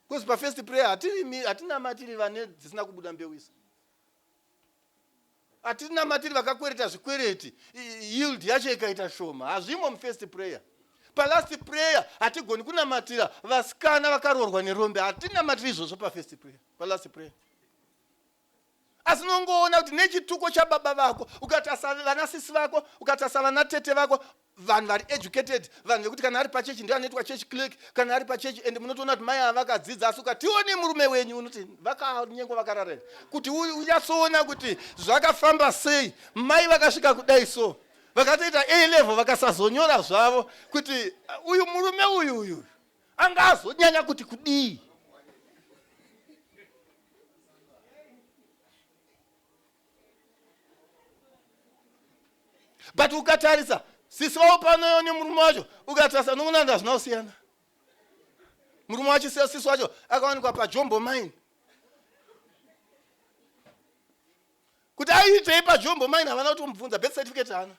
Because pafirst prayer hatirimi hatinamatiri vane dzisina kubuda mbeu isa. Hatinamatiri vakakwereta zvikwereti yield yacho ikaita shoma hazvimo mufirst prayer. Palast prayer hatigoni kunamatira vasikana vakaroorwa nerombe hatinamatiri izvozvo pafirst prayer palast prayer. Asi unongoona kuti nechituko chababa vako ukatarisa vana sisi vako ukatarisa vana tete vako vanhu vari educated vanhu vekuti kana ari pachechi ndiye anoitwa church clerk kana ari pachechi and munotoona kuti mai ava vakadzidza asi ukatione murume wenyu unoti vakanyengwa vakarara kuti unyatsoona kuti zvakafamba sei mai vakasvika kudai so vakatoita a level vakasazonyora zvavo kuti uyu murume uyu uyu anga azonyanya kuti kudii But ukatarisa sisi vavo panoyo nemurume wacho, ukatarisa unoona kuti hazvina kusiyana. Murume wacho sisi wacho akawanikwa paJombo Mine. Kuti aiitei paJombo Mine havana kutomubvunza, birth certificate haana.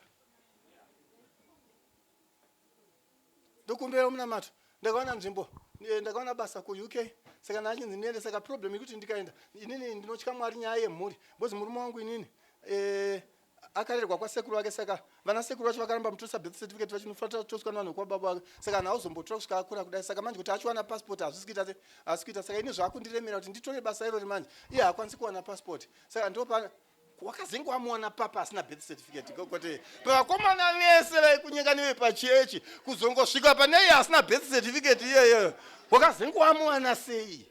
Ndokumbira munamato. Ndakawana nzvimbo, ndakawana basa kuUK, saka ndachinzi ndiende. Saka problem yekuti ndikaenda inini ndinotya Mwari nyaya yemhuri, because murume wangu inini akarerwa kwasekuru vake, saka vana sekuru vacho vakaramba mutorisa birth certificate, vachinofanira toswa nevanhu vekwababa vake, saka hanhu hauzombotora kusvika akura kudai. Saka manje kuti achiwana passport hazvisi kuita se hazvisi kuita. Saka ini zvakundiremera kuti nditore basa irori, manje iye haakwanisi kuwana passport. Saka ndopa wakazenge wamuwana papa asina birth certificate, kuti pavakomana vese vaikunyeka nevepachechi kuzongosvika pane iye asina birth certificate iyeyo, wakazenge wamuwana sei?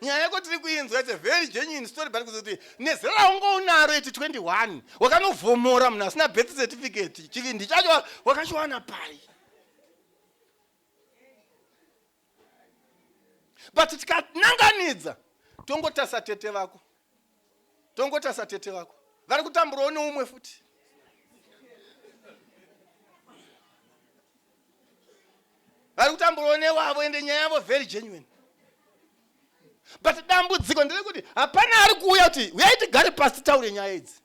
Nyaya yako tiri kuinzwa, it's a very genuine story, but kuzoti nezera raungo unaro eti 21 wakanovhomora munhu asina birth certificate, chivindi chacho wakachiwana pai? But tikananganidza, tongotasa tete vako, tongotasa tete vako vari kutamburawo neumwe futi, vari kutamburawo newavo. Ende nyaya yavo very genuine, but dambudziko nderekuti hapana ari kuuya kuti uyai tigare pasi titaure nyaya idzi.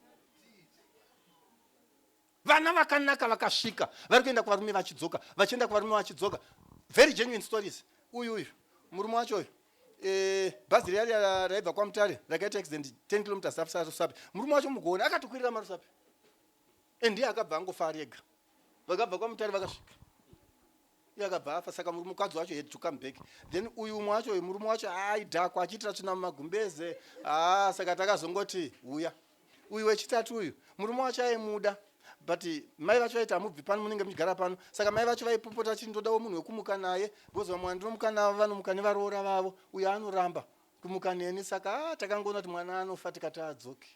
Vana vakanaka vakasvika vari kuenda kuvarume vachidzoka, vachienda kuvarume vachidzoka. Very genuine stories. Uyu murume wacho uyu, bhazi riya riya raibva kwaMutare rakaita accident 10 kilometers after Rusape. Murume wacho mugoona akatokwirira maRusape, and ndiye akabva angofa ari ega. Vakabva kwaMutare vakasvika, iye akabva afa. Saka mukadzi wacho had to come back. Then uyu umwe wacho uyu murume wacho aidhakwa achiitira tsvina mumagumbeze. Ah, saka takazongoti uya. Uyu wechitatu uyu, murume wacho aimuda, but mai vacho vaiti hamubvi pano, munenge muchigara pano. Saka mai vacho vaipopota vachiti ndodawo munhu wekumuka naye, because vamwe vandinomuka navo vanomuka nevaroora vavo, uyo anoramba kumuka neni. Saka ah, takangoona kuti mwana anofa, tikati adzoke.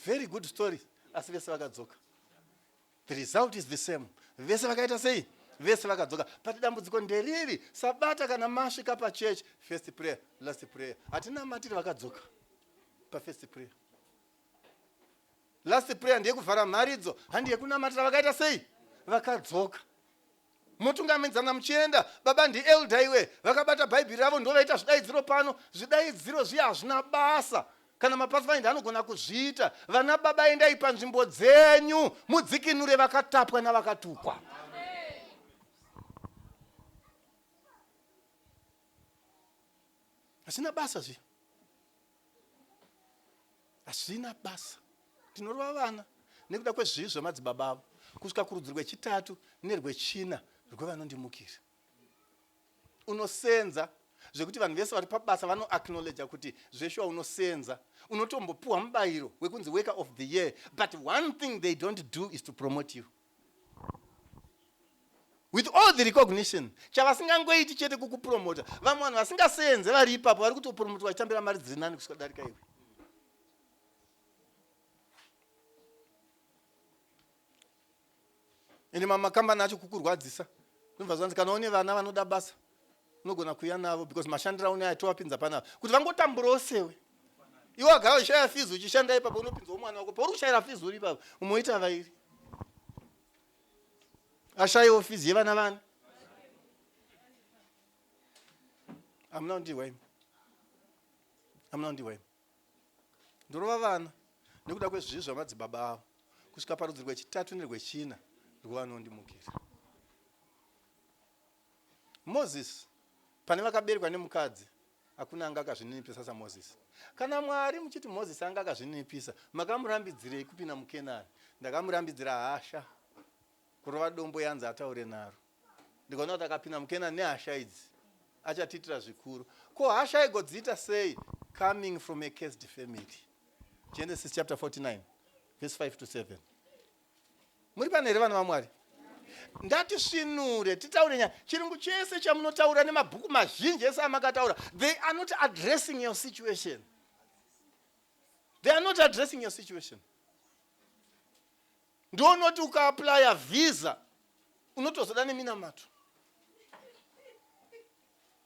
Very good story, asi vese vakadzoka. The result is the same. Vese vakaita sei? Vese vakadzoka. But dambudziko nderiri sabata kana masvika pachurch, first prayer, last prayer, hatina matiri vakadzoka pafirst prayer. Last prayer ndeyekuvhara mharidzo, handi yekunamatira vakaita sei? Vakadzoka. Motungamidzana muchienda, baba ndielder iwe, vakabata bhaibheri ravo, ndo vaita zvidaidziro pano. Zvidaidziro zviya hazvina basa kana mapathfinder anogona kuzviita. Vana baba, endai panzvimbo dzenyu mudzikinure vakatapwa navakatukwa. Hazvina basa zviya, hazvina basa. Tinorova vana nekuda kwezvivi zvemadzibaba avo kusvika kurudzi rwechitatu nerwechina rwevanondimukira. Unosenza zvekuti vanhu vese vari pabasa vanoacknowledja kuti zveshuwa unosenza, unotombopiwa mubayiro wekunzi worker of the year, but one thing they don't do is to promote you with all the recognition. Chavasingangoiti chete kukupromota. Vamwe vanhu vasingasenze vari ipapo vari kutopromotwa vachitambira mari dziri nani kusvika darika iwe. Ende mamakambani acho kukurwadzisa, ndobva zvanzi kana une vana vanoda basa unogona kuuya navo, because mashandiro aune tovapinza panapa kuti vangotamburawo sewe. Iwe wagara uchishaya fees uchishanda ipapo, unopinzawo mwana wako pauri kushayira fees uri ipapo, umoita vairi ashayiwo fees yevana vani. Hamuna kundihwa imi, hamuna kundihwa imi. Ndorova vana nekuda kwezvivi zvamadzibaba avo kusvika parudzi rwechitatu nerwechina rwevanondimukira. Mozisi, pane vakaberekwa nemukadzi hakuna anga akazvininipisa saMozisi. Kana Mwari muchiti Mozisi anga akazvininipisa, makamurambidzirei kupinda muKenani? Ndakamurambidzira hasha, kurova dombo yanzi ataure naro. Ndikaona kuti akapinda muKenani nehasha idzi achatiitira zvikuru. Ko hasha igodziita sei coming from a cursed family? Genesis chapter 49 verse 5 to 7. Muri pano here, vana vaMwari? Ngatisvinure titaure nyaya. Chirungu chese chamunotaura nemabhuku mazhinji ese amakataura, they are not addressing your situation. They are not addressing your situation. Ndonoti ukaapplya visa unotozoda neminamato.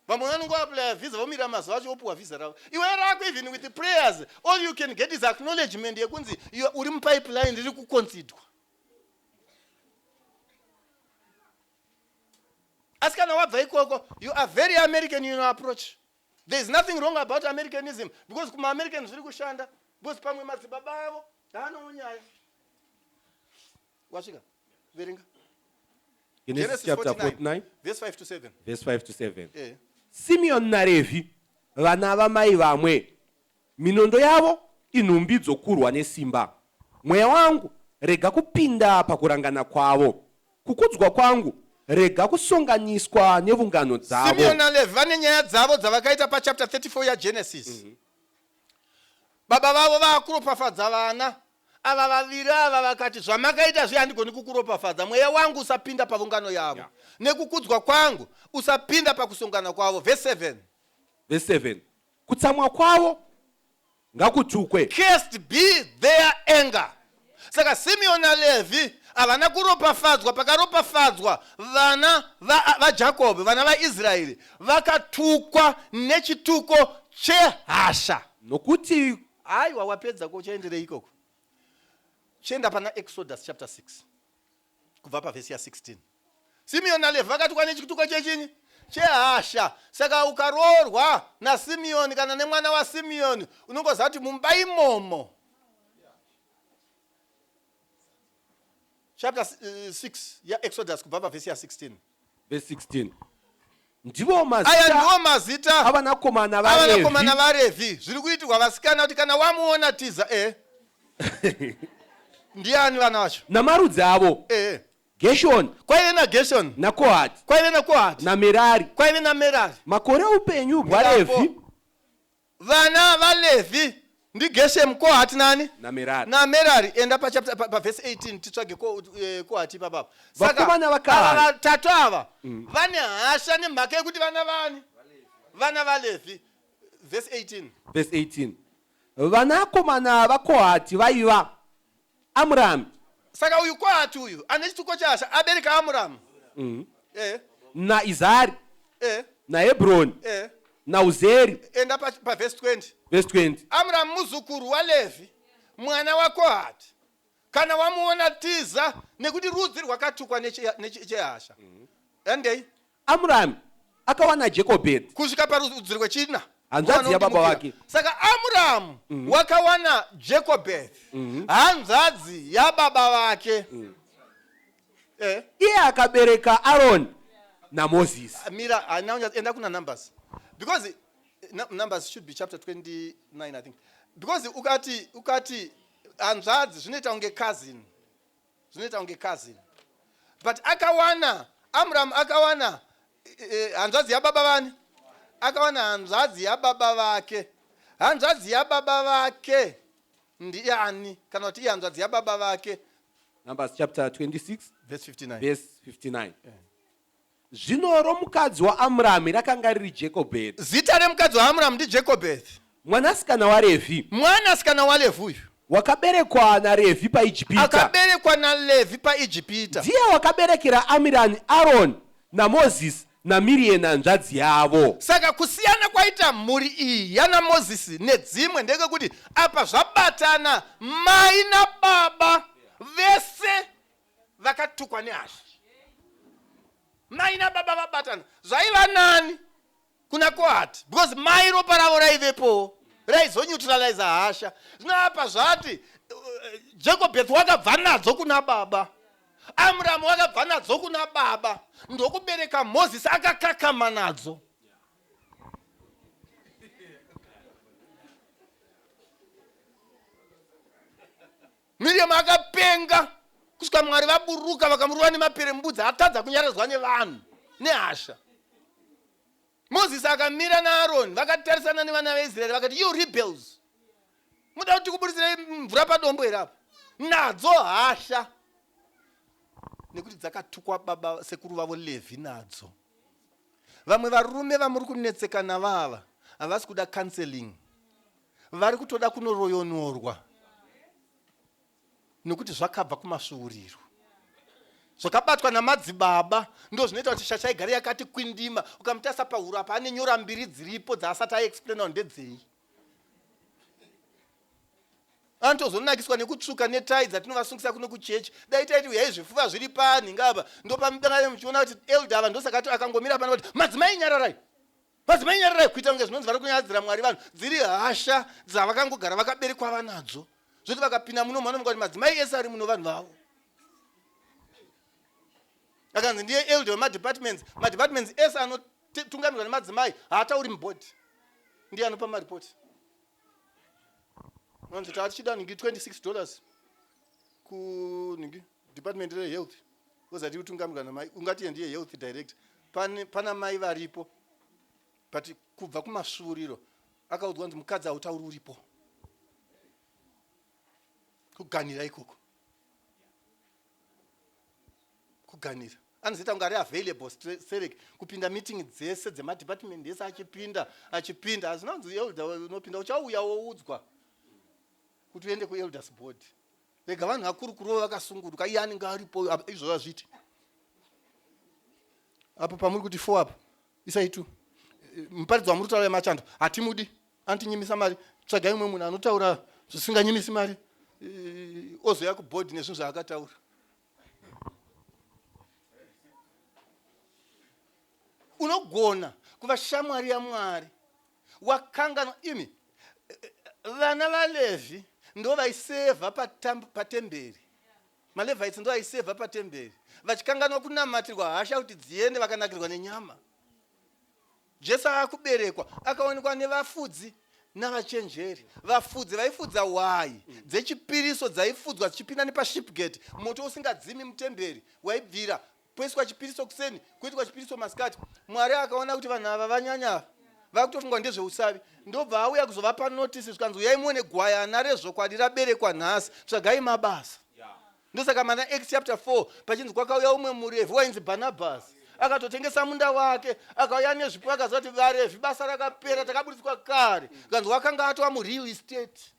Vamwe vanongoaplya visa vomira mazuva acho vopiwa visa ravo. Iwe rako even with the prayers all you can get is acknowledgement yekunzi uri mupipeline riri kuconsidwa. Asi kana wabva ikoko you are very American in your approach. There is nothing wrong about Americanism because kumaAmerican zviri kushanda because pamwe madzibaba avo haanawo nyaya. Wasvika? Verenga. Genesis chapter 49 verse 5 to 7. Verse 5 to 7. Eh. Simeon naRevhi vana vamai vamwe, minondo yavo inhumbi dzokurwa nesimba. Mweya wangu, rega kupinda pakurangana kwavo, kukudzwa kwangu, rega kusonganiswa nevungano dzavo. Simeon naLevhi vane nyaya dzavo dzavakaita pachapter 34 yaGenesis. Mm -hmm. Baba vavo vakuropafadza vana Ava vaviri ava vakati, Zvamakaita zviya handigoni kukuropafadza. Mweya wangu usapinda pavungano yavo, yeah. Nekukudzwa kwangu usapinda pakusongana kwavo. Verse 7. Verse 7. Kutsamwa kwavo ngakutukwe. Cursed be their anger. Saka Simeon naLevhi havana kuropafadzwa pakaropafadzwa vana vaJakobe, va vana vaIsraeri vakatukwa nechituko chehasha. Nokuti Aiwa wapedza ko uchaenderei ikoko? Chienda pana Exodus chapter 6 kubva pavhesi ya 16. Simeoni naLevhi vakatukwa nechituko chechinyi? Chehasha. Saka ukaroorwa naSimeoni kana nemwana waSimeoni unongoziva kuti mumba imomo. Chapter 6 yaExodus kubva pavhesi ya 16. Verse 16. Ndivo mazita, aya ndiwo mazita avanakomana vavanakomana vaRevhi. Zviri kuitirwa vasikana kuti kana wamuona tiza e ndiani vana vacho namarudzi avo e Geshoni kwaive naGeshoni naKohati kwaive naKohati naMerari kwaive naMerari. Makore oupenyu bwaRevhi Vana vaLevhi ndiGeshemu, Kohati nani? NaMerari. NaMerari. Enda pachapter pavhesi 18 titsvage Kohati ipapa apa. Saka Vakomana vaKahari. ava vatatu ava vane hasha nemhaka yekuti vana vani? Vana vaLevhi. Vhesi 18. Verse 18. Vanakomana vaKohati vaiva Amurami. Saka uyu Kohati uyu ane chituko chehasha abereka Amuramu. Eh. NaIzari. Eh. NaHebroni. Eh. NaUzeri. Enda pavhesi 20. Verse 20. Amuramu muzukuru waLevhi, mwana waKohati. Kana wamuona tiza nekuti rudzi rwakatukwa nechehasha. Endei. Amurami akawana Jekobhedhi. Kusvika parudzi rwechina. Hanzvadzi yababa vake. Saka Amuramu mm -hmm. wakawana Jekobhedhi mm -hmm. hanzvadzi yababa vake mm. Eh. Iye akabereka Aroni naMozisi. Mira, enda kuna Numbers. Because eh, Numbers should be chapter 29 I think. Because ukati ukati hanzvadzi zvinoita kunge cousin. Zvinoita kunge cousin. But akawana Amram akawana eh, hanzvadzi yababa vani? Akawana hanzvadzi yababa vake. Hanzvadzi yababa vake ndiani kana kuti ihanzvadzi yababa vake? Numbers chapter 26 verse 59. Verse 59. Yeah. Zvino romukadzi waAmurami rakanga riri Jekobhedhi. Zita remukadzi waAmurami ndiJekobhedhi. Mwanasikana waRevhi. Mwanasikana waLevhi uyu. Wakaberekwa naRevhi paIjipita. Akaberekwa naLevhi paIjipita. Ndiye wakaberekera Amirani Aroni naMozisi naMirieni hanzvadzi yavo. Saka kusiyana kwaita mhuri iyi yana Mozisi nedzimwe ndekekuti apa zvabatana mai nababa vese vakatukwa nehasha. Mai nababa vabatana zvaiva nani kuna Kohati because mai ropa ravo raivepowo raizoneutraliza hasha. Zvino apa zvati Jacobeth wakabva nadzo kuna baba, Amramu wakabva nadzo kuna baba, ndokubereka Moses akakakama nadzo. Miriam akapenga kusvika Mwari vaburuka vakamurova nemaperembudzi atadza kunyaradzwa nevanhu nehasha. Moses akamira naAroni vakatarisana nevana veIsraeri vakati you rebels muda kuti tikuburitsirei mvura padombo here apa nadzo hasha nekuti dzakatukwa baba sekuru vavo Levhi nadzo. Vamwe varume vamuri kunetseka navo ava havasi kuda counseling vari kutoda kunoroyonorwa nekuti zvakabva kumasvuuriro. Zvakabatwa namadzibaba ndozvinoita kuti shasha igare yakati kwindima. Ukamutarisa pahuro apa ane nyora mbiri dziripo dzaasati aexplaina kuti ndedzei. Anotozonakiswa nekutsvuka netai dzatinovasungisa kuno kuchechi. Dai taiti uyai zvifuva zviri panhinga apa ndopamudangane muchiona kuti elder ava ndosaka akangomira pano kuti madzimai nyararai. Madzimai nyararai kuita kunge zvinonzi vari kunyaradzira Mwari vanhu dziri hasha dzavakangogara vakaberekwa vanadzo zvoti vakapinda muno manomuka kuti madzimai ese ari muno vanhu vavo akanzi ndiye elder wemadepartments madepartments ese anotungamirwa nemadzimai haatauri mubhodhi ndiye anopa maripoti anonzi taa tichida nhingi 26 dollars kunhingi department rehealth ozati kutungamirwa namai ungati iye ndiye health director pane pana mai varipo but kubva kumasvuuriro akaudzwa kunzi mukadzi hautauri uripo kuganhira ikoko kuganhira anozoita kunge ari available serek kupinda meeting dzese dzemadepartment ese achipinda achipinda hazvina kunzi elder unopinda uchauya woudzwa kuti uende kuelders board Rega vanhu vakurukurewo vakasunguruka, iye anenge aripo izvozvo hazviiti. Apo pamuri kuti fo apo isai two. Muparidzi wamuri kutaura yemachando hatimudi, anotinyimisa mari. Tsvagai umwe munhu anotaura zvisinganyimisi mari ozouya kubhodhi nezvinhu zvaakataura. Unogona kuva shamwari yaMwari wakanganwa imi vana vaLevhi ndo vaisevha patemberi malevites ndo aisevha patemberi vachikanganwa kunamatirwa hasha kuti dziende vakanakirwa nenyama Jesu akuberekwa akaonekwa nevafudzi navachenjeri. Vafudzi vaifudza hwai dzechipiriso dzaifudzwa dzichipinda nepashipgate, moto usingadzimi mutemberi waibvira poiswa chipiriso kuseni kuitwa chipiriso masikati. Mwari akaona kuti vanhu ava vanyanya ava vakutofunga ndezveusavi, ndobva auya kuzovapa notisi zvikanzi uyai muone gwayana rezvokwadi raberekwa nhasi, tsvagai mabasa. Ndosaka mana Acts chapter 4 pachinzi kwakauya umwe muRevhi wainzi Bhanabhasi akatotengesa munda wake akauya nezvipo akaziva kuti vaRevhi basa rakapera takaburitswa kare kanzi wakanga atova mureal estate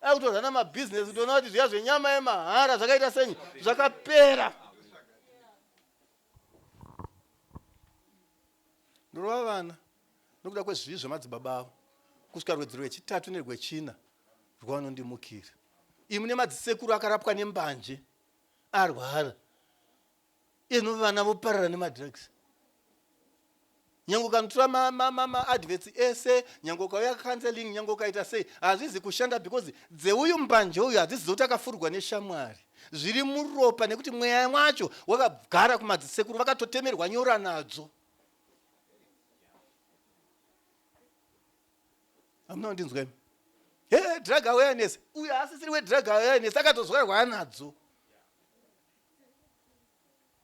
akutorana mabhizinesi kutoona kuti zviya zvenyama yemahara zvakaita senyi zvakapera. Ndorova vana nokuda kwezvivi zvemadzibaba avo kusvika rwedzi rwechitatu nerwechina rwavanondimukira. Imi nemadzisekuru akarapwa nembanje arwara ino vana voparara nemadrugs nyange ukanotora maadverts ma, ma ese nyange ukauya counseling nyange ukaita sei hazvizi kushanda because dzeuyu mbanje uyu hadzisi dzokuti akafurwa neshamwari zviri muropa nekuti mweya mwacho wakagara kumadzisekuru vakatotemerwa nyora nadzo hamuna kundinzwa imi he drug awareness uyo asisiri wedrug awareness akatozvarwa anadzo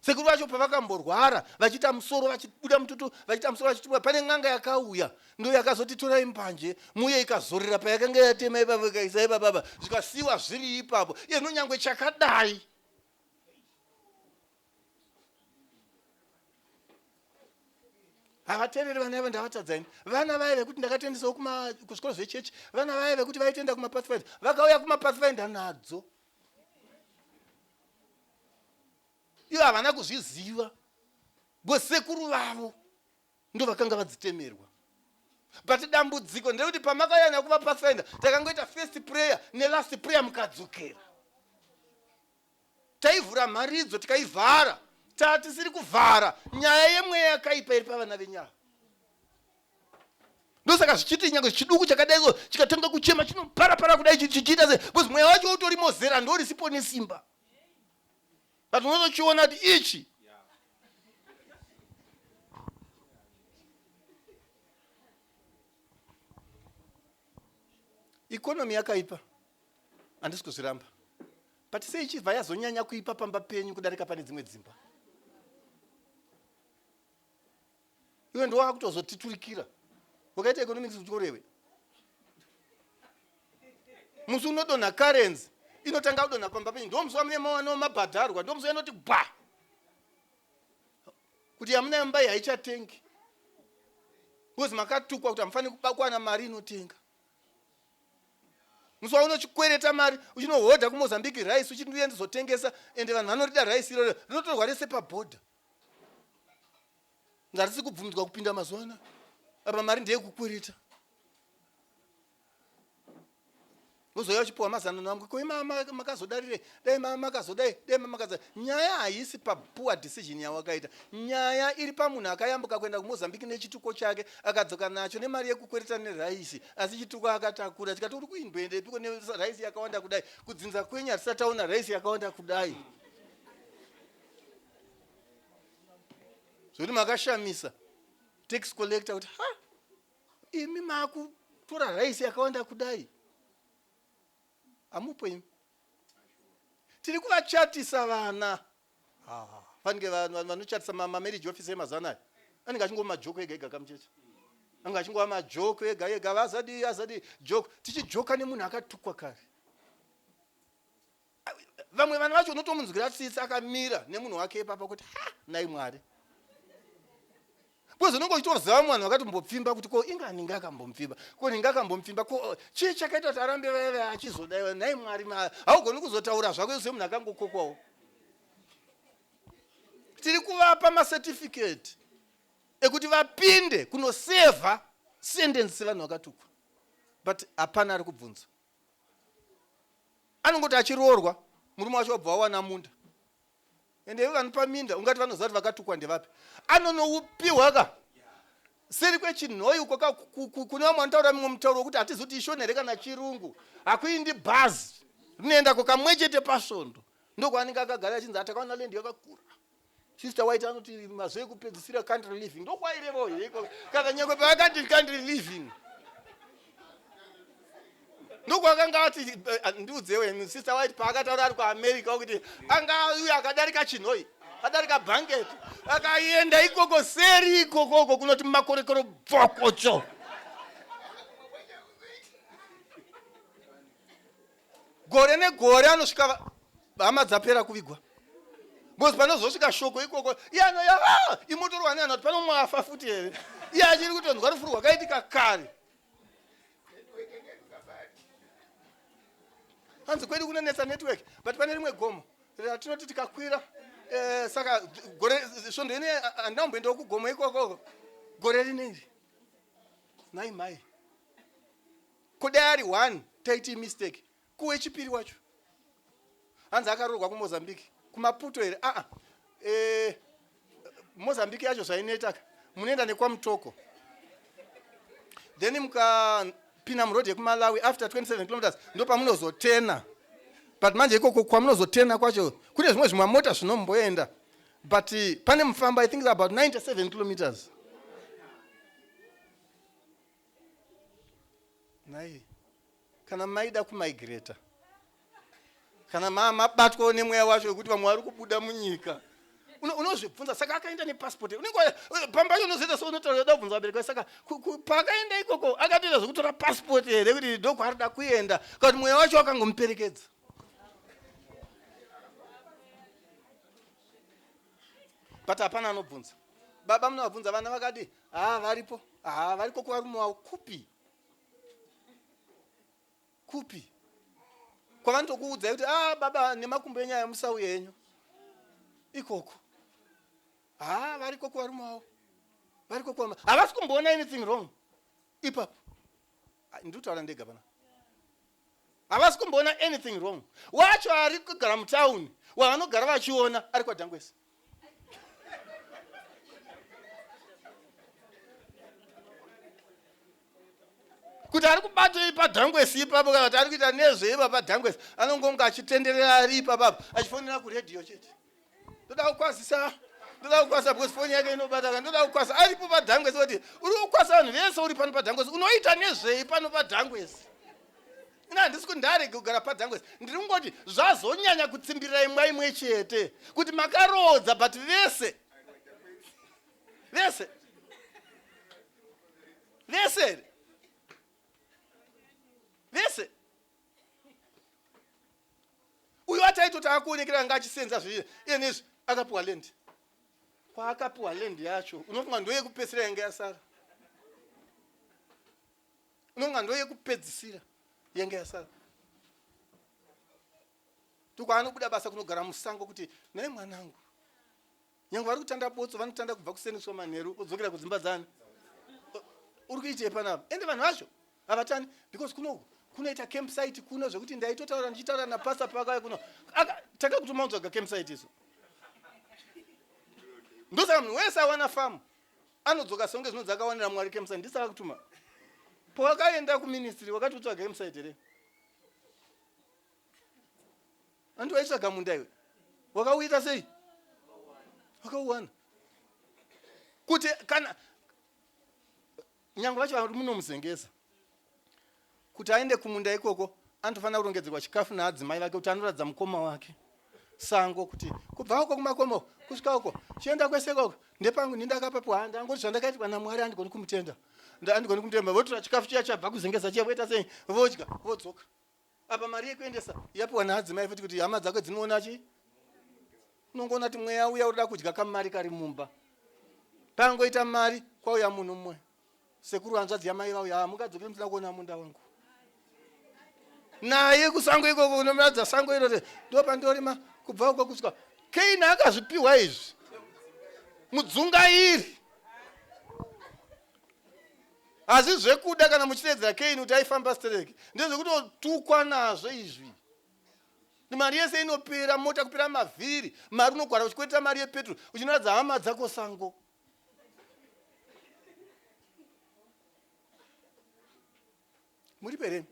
Sekuru vacho pavakamborwara vachiita musoro vachibuda mututu vachiita musoro vachituka pane n'anga yakauya ndo yakazoti torai mbanje muye ikazorera payakanga yatema ipapo ikaisa ipapapa zvikasiiwa zviri ipapo iye nonyangwe chakadai havateereri vana ivo ndavatadza ini vana vaya vekuti ndakatoendesawo kuzvikoro zvechechi vana vaya vekuti vaitoenda kumapathfinder vakauya kumapathfinder nadzo ivo havana kuzviziva because sekuru vavo ndo vakanga vadzitemerwa but dambudziko nderekuti pamakauya nakuva pathfinder takangoita first prayer nelast prayer mukadzokera taivhura mharidzo tikaivhara tatisiri kuvhara nyaya yemweya yakaipa iri pavana venyaya ndosaka zvichiti nyange chiduku chakadai so chikatanga kuchema chinoparapara kudai chichiita se because mweya wacho utori mozera ndorisipo nesimba but unotochiona kuti ichi ikonomi yakaipa handisi kuzviramba but sei ichibva yazonyanya kuipa pamba penyu kudarika pane dzimwe dzimba iwe ndiwo wakutozotiturikira wakaita economics kuchikoro iwe musi unodonha currency inotanga kudonha pamba penyu ndo musi wamune mawanawo mabhadharwa ndo musi inoti gwa kuti yamunayo mumba iyi haichatengi because makatukwa kuti hamufaniri kuwana mari inotenga. Musi waunochikwereta mari uchinohodha kuMozambique rice uchiti ndiuye ndizotengesa ende vanhu vanorida rice iroro rinotorwa rese pabhodha. Ngarisi kubvumidzwa kupinda mazuva anaya. Apa mari ndeyekukwereta. Wozouya uchipiwa mazano namwe ko ima makazodarirei dai makazodai dai makazodai. Nyaya haisi papoor decision yawakaita. Nyaya iri pamunhu akayambuka kuenda kuMozambique nechituko chake akadzoka nacho nemari yekukwereta neraisi asi chituko akatakura chikati uri kuimboendepiko neraisi yakawanda kudai kudzinza kwenyu hatisati taona raisi yakawanda kudai. Zvekuti makashamisa tax collector kuti ha imi makutora raisi yakawanda kudai hamupo imi tiri kuvachatisa vana fanike vanochatisa mamarriage office emazuva anaya anenge achingova majoko ega ega kamucheche anenge achingova majoko ega ega vazadii azadii joko tichijoka nemunhu akatukwa kare vamwe vana vacho unotomunzwira tsitsi akamira nemunhu wake ipapa kuti ha nai mwari because unenge uchitoziva vamwe vanhu vakatombopfimba kuti ko inga ninge akambomupfimba ko ninge akambomupfimba ko chii chakaita kuti arambe vaive achizodaiwa nhai mwari ma haugoni kuzotaura zvako semunhu akangokokwawo tiri kuvapa macertificate ekuti vapinde kunosevha sentence sevanhu vakatukwa but hapana ari kubvunza anongoti achiroorwa murume wacho wabva wawana munda ende ivo vanopa minda ungati vanoziva kuti vakatukwa ndevapi anonoupiwa ka seri kwechinhoyi uko ka kune vamwe vanotaura mimwe mutauro wekuti hatizi kuti ishona here kana chirungu hakuindi bhazi rinoendako kamwe chete pasvondo ndokwaanenge akagara achinzi atakaona lendi yakakura Sister White anoti mazuva ekupedzisira country living ndokwairevawo here ikoko kana nyangwe paakati country living ndokwakanga ati eh, ndiudzewe Sister White paakataura ari kuAmerica kuti anga uyo akadarika chinhoi adarika bhanket akaenda ikoko seri ikokoko kunoti makorekoro bvokocho gore negore anosvika hama dzapera kuvigwa because panozosvika shoko ikoko iye anoya ah, imotorwa neana kuti pano mwafa futi here iye achiri kutonzwa rufu rwakaitika kare hanzi kwedu kunonetsa network but pane rimwe gomo ratinoti tikakwira eh, saka gore svondo ine handina kumboendawo kugomo ikokoko gore rineri nhai mhai Ko dai ari one taiti mistake ko wechipiri wacho hanzi akaroorwa kuMozambique kuMaputo here aa eh, Mozambique yacho zvainoitaka munoenda nekwaMutoko then mukapinda muroad yekuMalawi after 27 kilometers ndopamunozotena but manje ikoko kwamunozotena kwacho kune zvimwe zvimamota zvinomboenda but eh, pane mufambo i think about 97 kilometers Nhai, kana maida kumigrata kana mabatwawo nemweya wacho wekuti vamwe vari kubuda munyika unozvibvunza saka akaenda nepassport unenge pamba pacho unozoita seunotaura uda kubvunza vabereki vake saka paakaenda ikoko akatoita zvekutora passport here kuti ndokwaari da kuenda kana kuti mweya wacho wakangomuperekedza but hapana anobvunza baba munovabvunza vana vakadi haa varipo haa variko kuvarume wavo kupi kupi kwavanotokuudzai kuti ah baba nemakumbo enyu aya musauye henyu ikoko haa variko kuvarume wavo variko kuvarume havasi kumboona anything wrong ipapo ndikutaura ndega pana havasi kumboona anything wrong wacho ari kugara mutown wavanogara vachiona ari kwadhangwesi kuti ari kubatei padhangwesi ipapo kana kuti ari kuita nezvei pa padhangwesi anongonga achitenderera ari ipapapo achifonera kuredhiyo chete ndoda kukwazisa ndoda kukwasa because foni yake inobata ka ndoda kukwasa aripo padhangwesi kuti uri kukwasa vanhu vese uri pano padhangwesi unoita nezvei pano padhangwesi ina handisi kuti ndarege kugara padhangwesi ndiri kungoti zvazonyanya kutsimbirira imwa imwe chete kuti makaroodza but vese vese vese here vese uyo ataitoti akuonekera anga achisenza zviye iye nezvi akapiwa land kwaakapiwa land yacho unofunga ndoyekupedzisira yange yasara unofunga ndoyekupedzisira yange yasara Ndokwaanobuda basa kunogara musango kuti nhai mwanangu. Nyange vari kutanda botso vanotanda kubva kuseni kusvika manheru vodzokera kudzimba dzani. Uri kuitei panapa? Ende vanhu vacho havatani because kuno kunoita campsite kuno zvekuti ndaitotaura ndichitaura napastor paakauya kuno. Takakutuma utsvaga campsite isu. Ndosaka munhu wese awana farm anodzoka songe zvinonzi akawanira Mwari campsite ndisaka kutuma. Pawakaenda kuministry wakati utsvaga campsite here? Anti waitsvaga munda iwe. Wakauita sei? Wakauwana. Kuti kana nyange vacho vari munomuzengeza kuti aende kumunda ikoko anotofanira kurongedzerwa chikafu naadzimai vake kuti anoratidza mukoma wake sango kuti kubva uko kumakomo kusvika uko chienda kwese ikoko ndepangu ndindakapapo ha ndangoti zvandakaitirwa namwari handigoni kumutenda handigoni kumutenda votora chikafu chiya chabva kuzengeza chiya voita sei vodya vodzoka Apa mari yekuendesa yapiwa naadzimai futi kuti hama dzako dzinoona chi unongoona kuti mweya uya urida kudya kamari kari mumba. Pangoita mari kwauya munhu mumwe sekuru hanzvadzi yamai vauya hamungadzokeri musina kuona munda wangu naye kusango ikoko unomuratidza sango iro ndopandorima kubva uko kusvika Kaini akazvipiwa izvi mudzungairi Hazvi zvekuda kana muchiteedzera Kaini kuti aifamba stereki. Ndezvekutotukwa nazvo izvi. Mari yese inopera, mota kupera mavhiri, mari unogwara uchikwetera mari yepetro, uchinoratidza hama dzako sango. Muri here?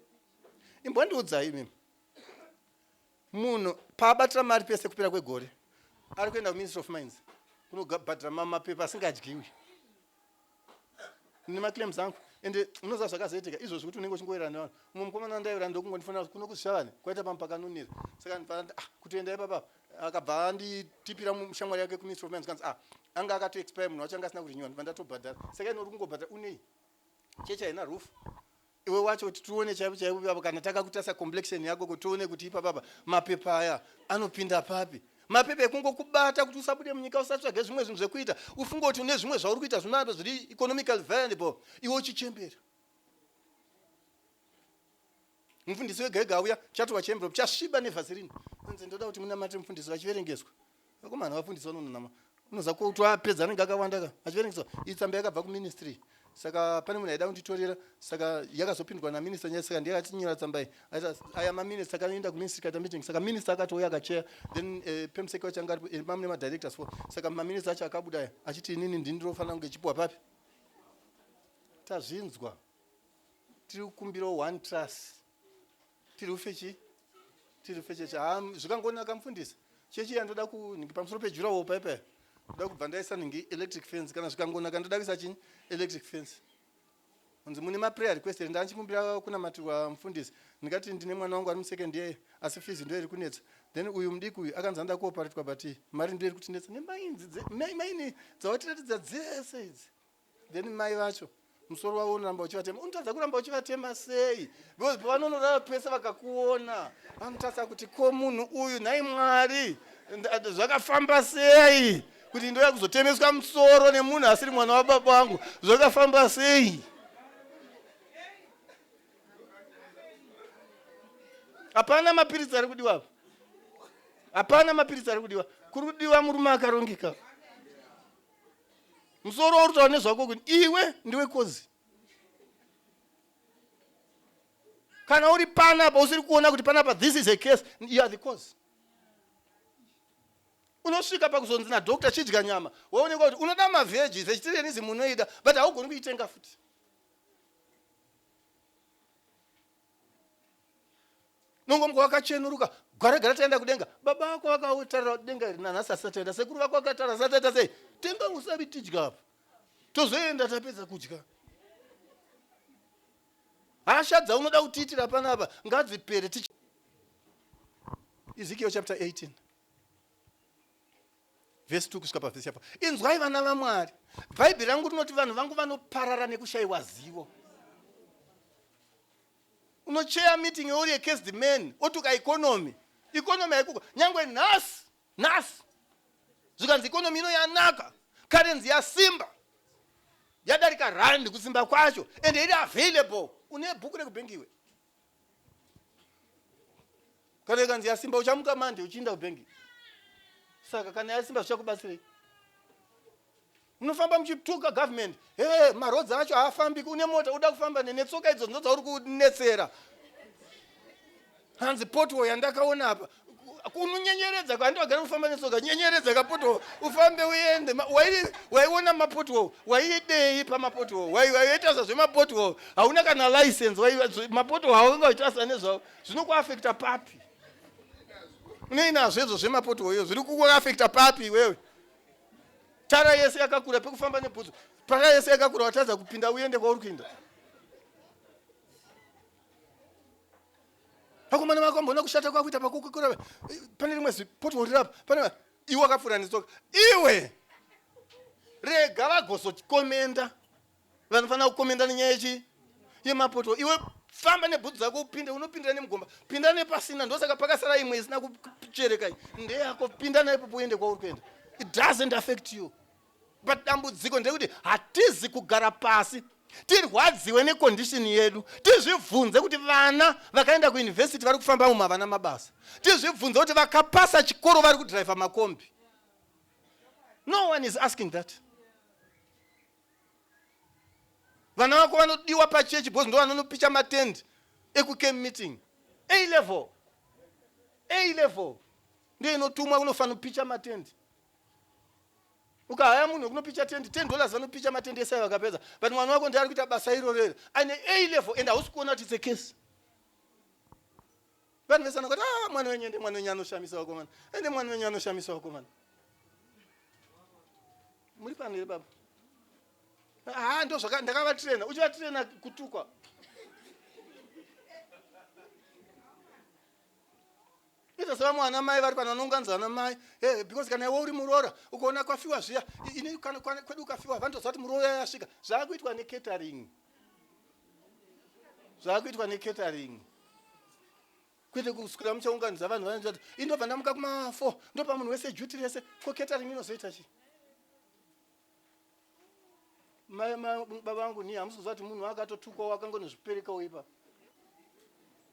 Imbondiudzai imimi. Munhu paabatira mari pese kupera kwegore ari kuenda kuMinistry of Mines kunobhadhara mapepa asingadyiwi. Ndine maclaims angu ende unoziva zvakazoitika izvozvi kuti unenge uchingowirirana nevanhu. Mumwe mukomana wandaiwirirana ndokungondifonera kuti kuno kuZvishavane kwaita pamwe pakanunira. Saka ndibva ah kutoenda ipapa akabva anditipira shamwari yake kuMinistry of Mines kanzi ah anga akato expire munhu wacho anga asina kurenewa ndibva ndatobhadhara. Saka ini uri kungobhadhara unei? Chechi haina roof. Iwe wacho kuti tione chaipo chaipo ipapo kana takakutarisa complexion yako kuti tione kuti ipapa apa mapepa aya anopinda papi. Mapepa ekungokubata kuti usabude munyika usatsvage zvimwe zvinhu zvekuita ufunge kuti une zvimwe zvauri kuita zvinova zviri economical viable iwe uchichembera. Mufundisi wega wega auya chatorwa chienvelope chasviba nevaseline. Anzi ndoda kuti munamate mufundisi vachiverengeswa. Vakomana vafundisi vanononama. Unoza kuti apedza anenge akawanda ka achiverengeswa. Iyi tsamba yakabva kuministry. Saka pane munhu aida kunditorera saka yakazopindwa naminister nyaya saka ndiye akatinyora tsamba iyi. Aita aya maminister akaenda kuministry kaita meeting saka minister akatouya akacheya then eh, pemsek wacho anga aripo eh, mamune madirectors for saka maminister acho akabuda aya achiti inini ndini ndinofanira kunge chipuwa papi. Tazvinzwa. Tiri kukumbirawo one trust. Tiri ufe chii? Tiri ufe chechi. Ha zvikangonaka mufundisi. Chechi yandoda kunhingi pamusoro pejurawo paipa. Ndoda kubva ndaisa nhingi electric fence kana zvikangonaka ndoda kuisa chinyi electric fence. Hanzi mune ma prayer request here ndachikumbira kunamatirwa mufundisi. Ndikati ndine mwana wangu ari mu second year asi fees ndo iri kunetsa. Then uyu mudiki uyu akanzi anoda kuoparetwa but mari ndo iri kutinetsa nemainzi maini dzawatiratidza dzese idzi. Then mai vacho musoro wavo unoramba uchivatema unotadza kuramba uchivatema sei because pavanonorara pese vakakuona vanotarisa kuti ko munhu uyu nhai mwari zvakafamba sei kuti ndoya kuzotemeswa musoro nemunhu asiri mwana wababa wangu zvakafamba sei hapana mapiritsi ari kudiwa apa hapana mapiritsi ari kudiwa kuri kudiwa murume akarongeka musoro wauri kutaura nezvako kuti iwe ndiwe kozi kana uri panapa usiri kuona kuti panapa this is a case you are the cause unosvika pakuzonzi nadoctor chidya nyama waonekwa kuti unoda mavheji vegetarianism unoida but haugoni kuitenga futi Nongomuka wakachenuruka gara gara taenda kudenga. Baba vako vakatarira denga iri nanhasi asati aenda. Sekuru vako vakatarira asati aita sei? Tenga usavi tidya apa. Tozoenda tapedza kudya. Hasha dzaunoda kutiitira panapa ngadzipere tichi Ezekiel chapter 18 vhesi 2 kusvika pavhesi yafa inzwai vana vamwari bhaibheri rangu rinoti vanhu vangu vanoparara nekushayiwa zivo unocheya meeting uri a cursed man otuka economy economy haikuka nyangwe nhasi nhasi zvikanzi economy ino yanaka currency yasimba yadarika rand kusimba kwacho and iri available une bhuku rekubhengi iwe. Kana ikanzi yasimba uchamuka mande uchiinda kubhengi. Saka kana yasimba zvichakubatsirei? Munofamba muchituka government. Hey, maroads acho haafambiki, une mota uda kufamba netsoka idzo ndodzauri kunetsera. Hanzi pothole yandakaona apa unonyenyeredza handi wagara kufamba netsoka nyenyeredza kapothole ufambe uende waiona mapothole waiidei pamapothole waiita zvemapothole hauna kana license mapothole haunga uchitarisa nezvavo zvinokuafekta papi unei nazvo izvo zvemapothole iyo zviri kukuafekta papi iwewe tara yese yakakura pekufamba nebhutsu tara yese yakakura watadza kupinda uende kwauri kuinda vakomana vako ambona kushata kwakuita pakukura pane rimwe zipothole rirapa pane iwe wakapfuura netsoka iwe rega vagozokomenda vanofanira kukomenda nenyaya yechi yemapothole iwe famba nebhutsu dzako upinde unopindira nemugomba pinda nepasina ndosaka pakasara imwe isina kuchereka ndeyako pinda naipopo uende kwauri kuenda it doesn't affect you but dambudziko ndekuti hatizi kugara pasi tirwadziwe necondition yedu tizvibvunze kuti vana vakaenda kuuniversity vari kufamba umu havana mabasa tizvibvunze kuti vakapasa chikoro vari kudhiraivha makombi no one is asking that vana vako vanodiwa pachechi because ndo vanonopicha matendi ekucamp meeting a level a level ndiyo inotumwa kunofanira kupicha matendi ukahaya munhu wekunopicha tendi 10 dollars vanopicha matendi ese ayo vakapedza but mwana wako ndiye ari kuita basa iroro iri aine a level and hausi kuona kuti it's a case vanhu vese vanokati ah mwana wenyu ende mwana wenyu anoshamisa vakomana ende mwana wenyu anoshamisa vakomana muri pano here baba ha ndo zvaka ndakavatirena uchivatirena kutukwa ita sevamwe vana mai vari pano vanounganidza vana mai hey, because kana iwe uri muroora ukaona kwafiwa zviya ini kana kwedu ukafiwa vanotoziva kuti muroora yasvika zvaakuitwa necatering zvaakuitwa necatering kwete kuswira muchaunganidza vanhu vanoita kuti indobva ndamuka kuma 4 ndopa munhu wese duty rese ko catering inozoita chii mai baba vangu ni hamusi kuziva kuti munhu akatotukwa wakangonozviperekawo ipa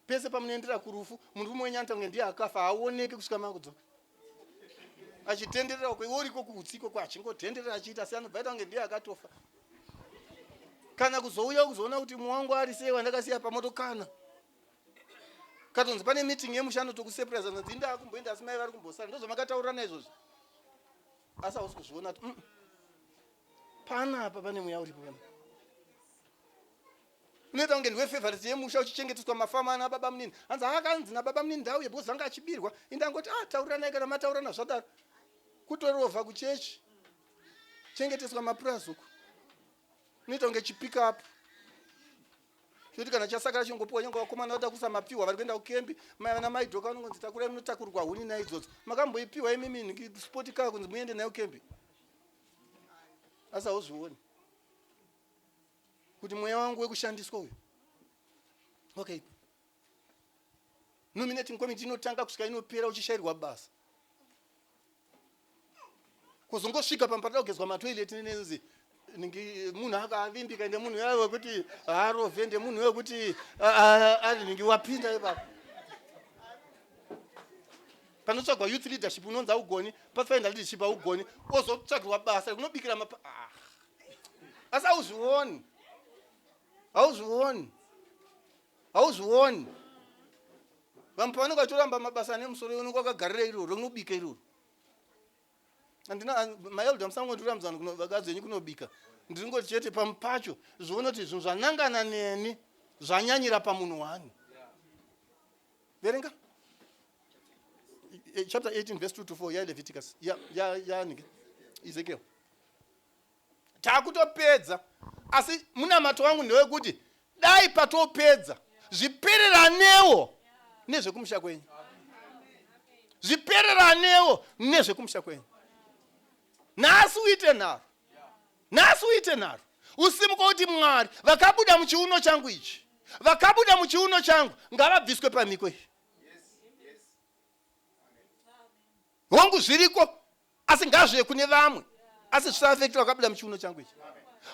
pese pamunoendera kurufu murume wenyu anoita kunge ndiye akafa haaoneki kusvika makudzoka achitenderera uko iwe uriko kuutsiko ko achingotenderera achiita se anobva aita kunge ndiye akatofa kana kuzouya kuzoona kuti mumwe wangu ari sei wandakasiya pamoto kana katonzi pane meeting yemusha anotokusurprise anonzi inda akumboenda asi mai vari kumbosara ndozvamakataurirana izvozvo asi hausi kuzviona kuti panapa pane mweya uripo pana unoita kunge ndiwe favorite yemusha uchichengeteswa mafama ana baba munini hanzi akanzi nababa munini ndauye because anga achibirwa indangoti ah tauriranai kana mataurirana zvadaro kutorovha kuchechi chengeteswa mapurazi uku unoita kunge chipikapu choti kana chasakara chingopiwa nyange vakomana vada kusa mapiwa vari kuenda kukembi mai vana mai dhoka vanongonzi takurai munotakurwa huni naidzodzo makamboipiwa imimi sport car kunzi muende nayo kembi asi hauzvioni kuti mweya wangu wekushandiswa uyu okay nominating committee inotanga kusvika inopera uchishairwa basa kuzongosvika pamupatira kugezwa matoilet nenzi munhu akavimbika ende munhu uya wekuti haarovhe ende munhu wekuti ari ningi wapinda ipapo panotsvagwa youth leadership unonzi haugoni pathfinder leadership haugoni ozotsvagirwa basa rekunobikira mapa ah. asi hauzvioni hauzvioni hauzvioni vamwe pavanenge vachitoramba mabasa ane musoro unenge wakagarira iroro rinobika iroro andina maelder musangotirambidzana vakadzi venyu kunobika ndiringoti chete pamwe pacho zvione kuti zvinhu zvanangana neni zvanyanyira pamunhu wani verenga chapter 18 verse 2 to 4 yaLeviticus yanike Ezekiel takutopedza asi munamato wangu ndewekuti dai patopedza zvipereranewo nezvekumusha kwenyu zvipereranewo nezvekumusha kwenyu nhasi uite nharo nhasi uite nharo usimuka kuti mwari vakabuda muchiuno changu ichi vakabuda muchiuno changu ngavabviswe pamhiko iyi hongu zviriko asi ngazvive kune vamwe asi zvisaafekta vakabuda muchiuno changu ichi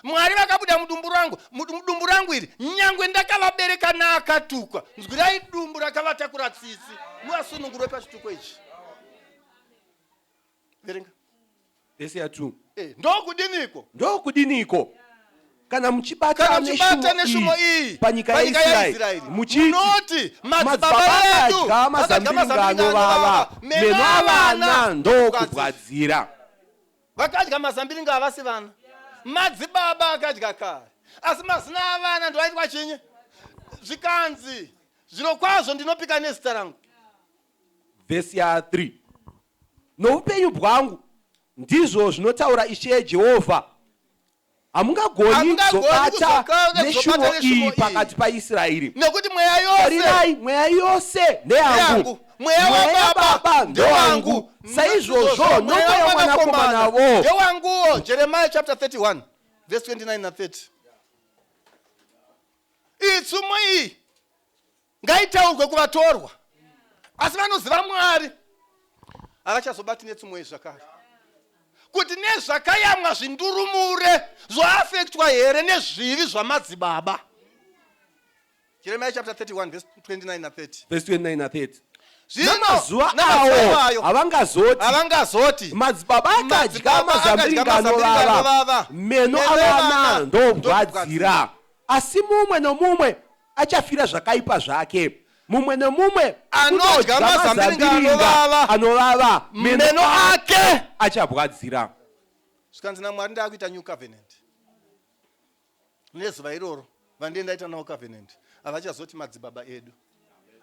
Mwari vakabuda mudumbu rangu, mudumbu rangu iri, nyangwe ndakavabereka naakatukwa. Nzwirai dumbu rakavatakura tsitsi, muvasunungurwe pachituko ichi. Verenga. Vhesi ya 2. Eh, ndokudiniko? Ndokudiniko? Kana muchibata Kana muchibata neshumo iyi panyika panyika yaIsraeri muchiti munoti madzibaba madzibaba edu akadya mazambiringa anovava, meno avana ndokubwadzira. Vakadya mazambiringa havasi vana. Madzibaba akadya kare. Asi mazina avana ndoaitwa chinyi? Zvikanzi, zvirokwazvo ndinopika nezita rangu. Vhesi ya 3. Noupenyu bwangu, ndizvo zvinotaura Ishe Jehovha, Hamungagoni Hamungagoni kuzobata kuzobata neshumo neshumo iyi iyi. pakati paIsraeri. Nekuti mweya yose Tarirai, mweya yose ndeyangu, Ndeyangu. Mweya wababa ndewangu, ndewangu. saizvozvo nomweya womwanakomana wo. Ndewanguwo. Jeremiah chapter 31 verse 29 na 30. Iyi tsumo iyi ngaitaurwe kuvatorwa, asi vanoziva Mwari havachazobati netsumo iyi zvakare, kuti nezvakayamwa zvindurumure zvoafektwa here nezvivi zvamadzibaba. Jeremiah chapter 31 verse 29 na 30. Verse 29 na 30. Zvino Namazuva namazuva awo ayo havangazoti havangazoti madzibaba akadya madzibaba akadya mazambiringa mazambiringa anovava, anovava, meno meno avana evana ndobwadzira. Asi mumwe nomumwe achafira zvakaipa zvake, mumwe nomumwe Anodya unodya mazambiringa mazambiringa anovava, anovava, meno ake achabwadzira. Zvikanzi naMwari, ndakuita new covenant. Nezuva iroro vandiye ndaita navo covenant havachazoti madzibaba edu,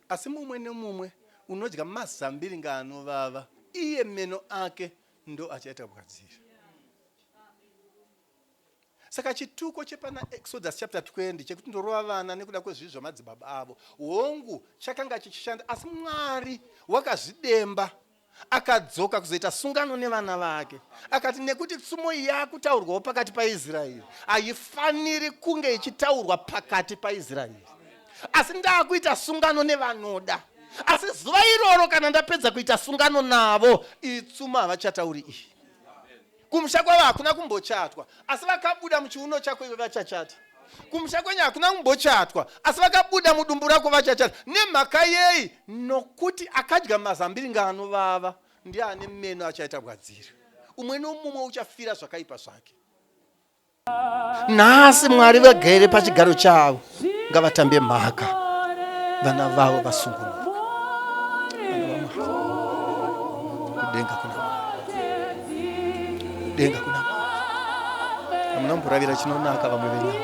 asi mumwe nemumwe unodya mazambiringa anovava, iye meno ake ndo achaita bwadzira. Saka chituko chepana Exodus chapter 20 chekuti ndorova vana nekuda kwezvivi zvamadzibaba avo, hongu chakanga chichishanda, asi Mwari wakazvidemba akadzoka kuzoita sungano nevana vake, akati nekuti tsumo iyi yakutaurwawo pakati paIsraeri, haifaniri kunge ichitaurwa pakati paIsraeri, asi ndakuita sungano nevanoda. Asi zuva iroro kana ndapedza kuita sungano navo, iyi tsumo havachatauri iyi. Kumusha kwavo hakuna kumbochatwa, asi vakabuda muchiuno chako iwe vachachata. Kumusha kwenyu hakuna kumbochatwa, asi vakabuda mudumbu rako vachachata. Nemhaka yei? Nokuti akadya mazambiringa anovava ndiye ane meno achaita bwadzira. Umwe nomumwe uchafira zvakaipa zvake. Nhasi Mwari vagere pachigaro chavo ngavatambe mhaka, vana vavo vasungunuke. Vana vaMwari, kudenga kuna Mwari, kudenga kuna Mwari. Hamuna kumboravira chinonaka vamwe venyu,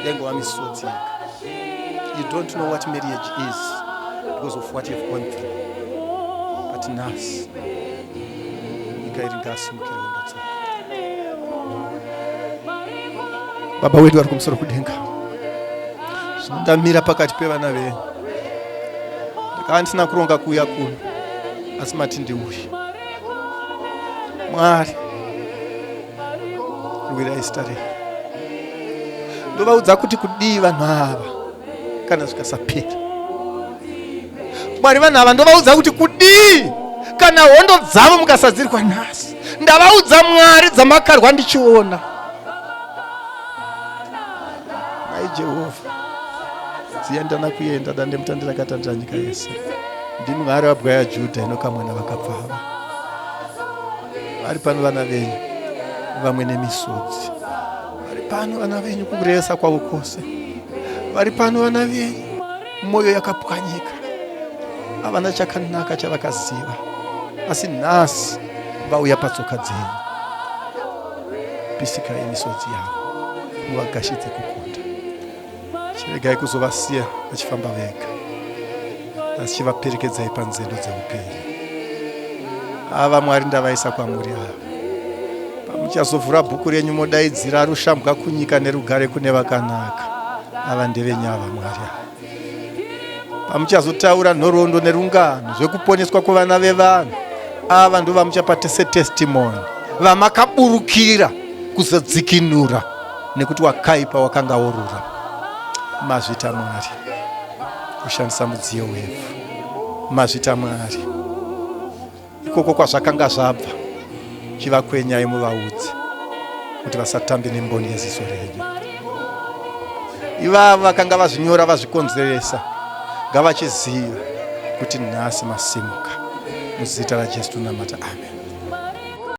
yaingova misodzi yega. You don't know what marriage is because of what you've gone through. But nhasi nyika iri ngasimukire hondo dzako. Baba wedu vari kumusoro kudenga, zvino ndamira pakati pevana venyu. Ndakava ndisina kuronga kuuya kuno, asi mati ndiuye. Mwari, rwirai zita renyu. Ndovaudza kuti kudii vanhu ava kana zvikasapera. Mwari, vanhu ava ndovaudza kuti kudii kana hondo dzavo mukasadzirwa nhasi. Ndavaudza Mwari dzamakarwa ndichiona. Mai Jehovha, ziyandana kuenda dande mutande rakatandira nyika yese. Ndimi Mwari wabwa yaJudha inokamwana vakapfava. Vari pano vana venyu vamwe nemisodzi. Vari pano vana venyu kurevesa kwavo kwose. Vari pano vana venyu mwoyo yakapwanyika, havana chakanaka chavakaziva, asi nhasi vauya patsoka dzenyu. Pisikai misodzi yavo, muvagashidze kukunda. Chiregai kuzovasiya vachifamba vega, asi chivaperekedzai panzendo dzeupenyu. Ava Mwari ndavaisa kwamuri ava. Pamuchazovhura bhuku renyu modaidzira rushambwa kunyika nerugare kune vakanaka. Ava ndevenyu ava Mwari ava. Pamuchazotaura nhoroondo nerungano zvekuponeswa kwevana vevanhu, ava ndovamuchapa tese testimony vamakaburukira kuzodzikinura nekuti wakaipa wakanga worura. Mazvita Mwari kushandisa mudziyo wevhu. Mazvita Mwari. Ikoko kwazvakanga zvabva, chivakwenyai muvaudze. Kuti vasatambe nemboni yeziso renyu. Ivava vakanga vazvinyora vazvikonzeresa ngavachiziva kuti nhasi masimuka. Muzita raJesu tinamata, amen.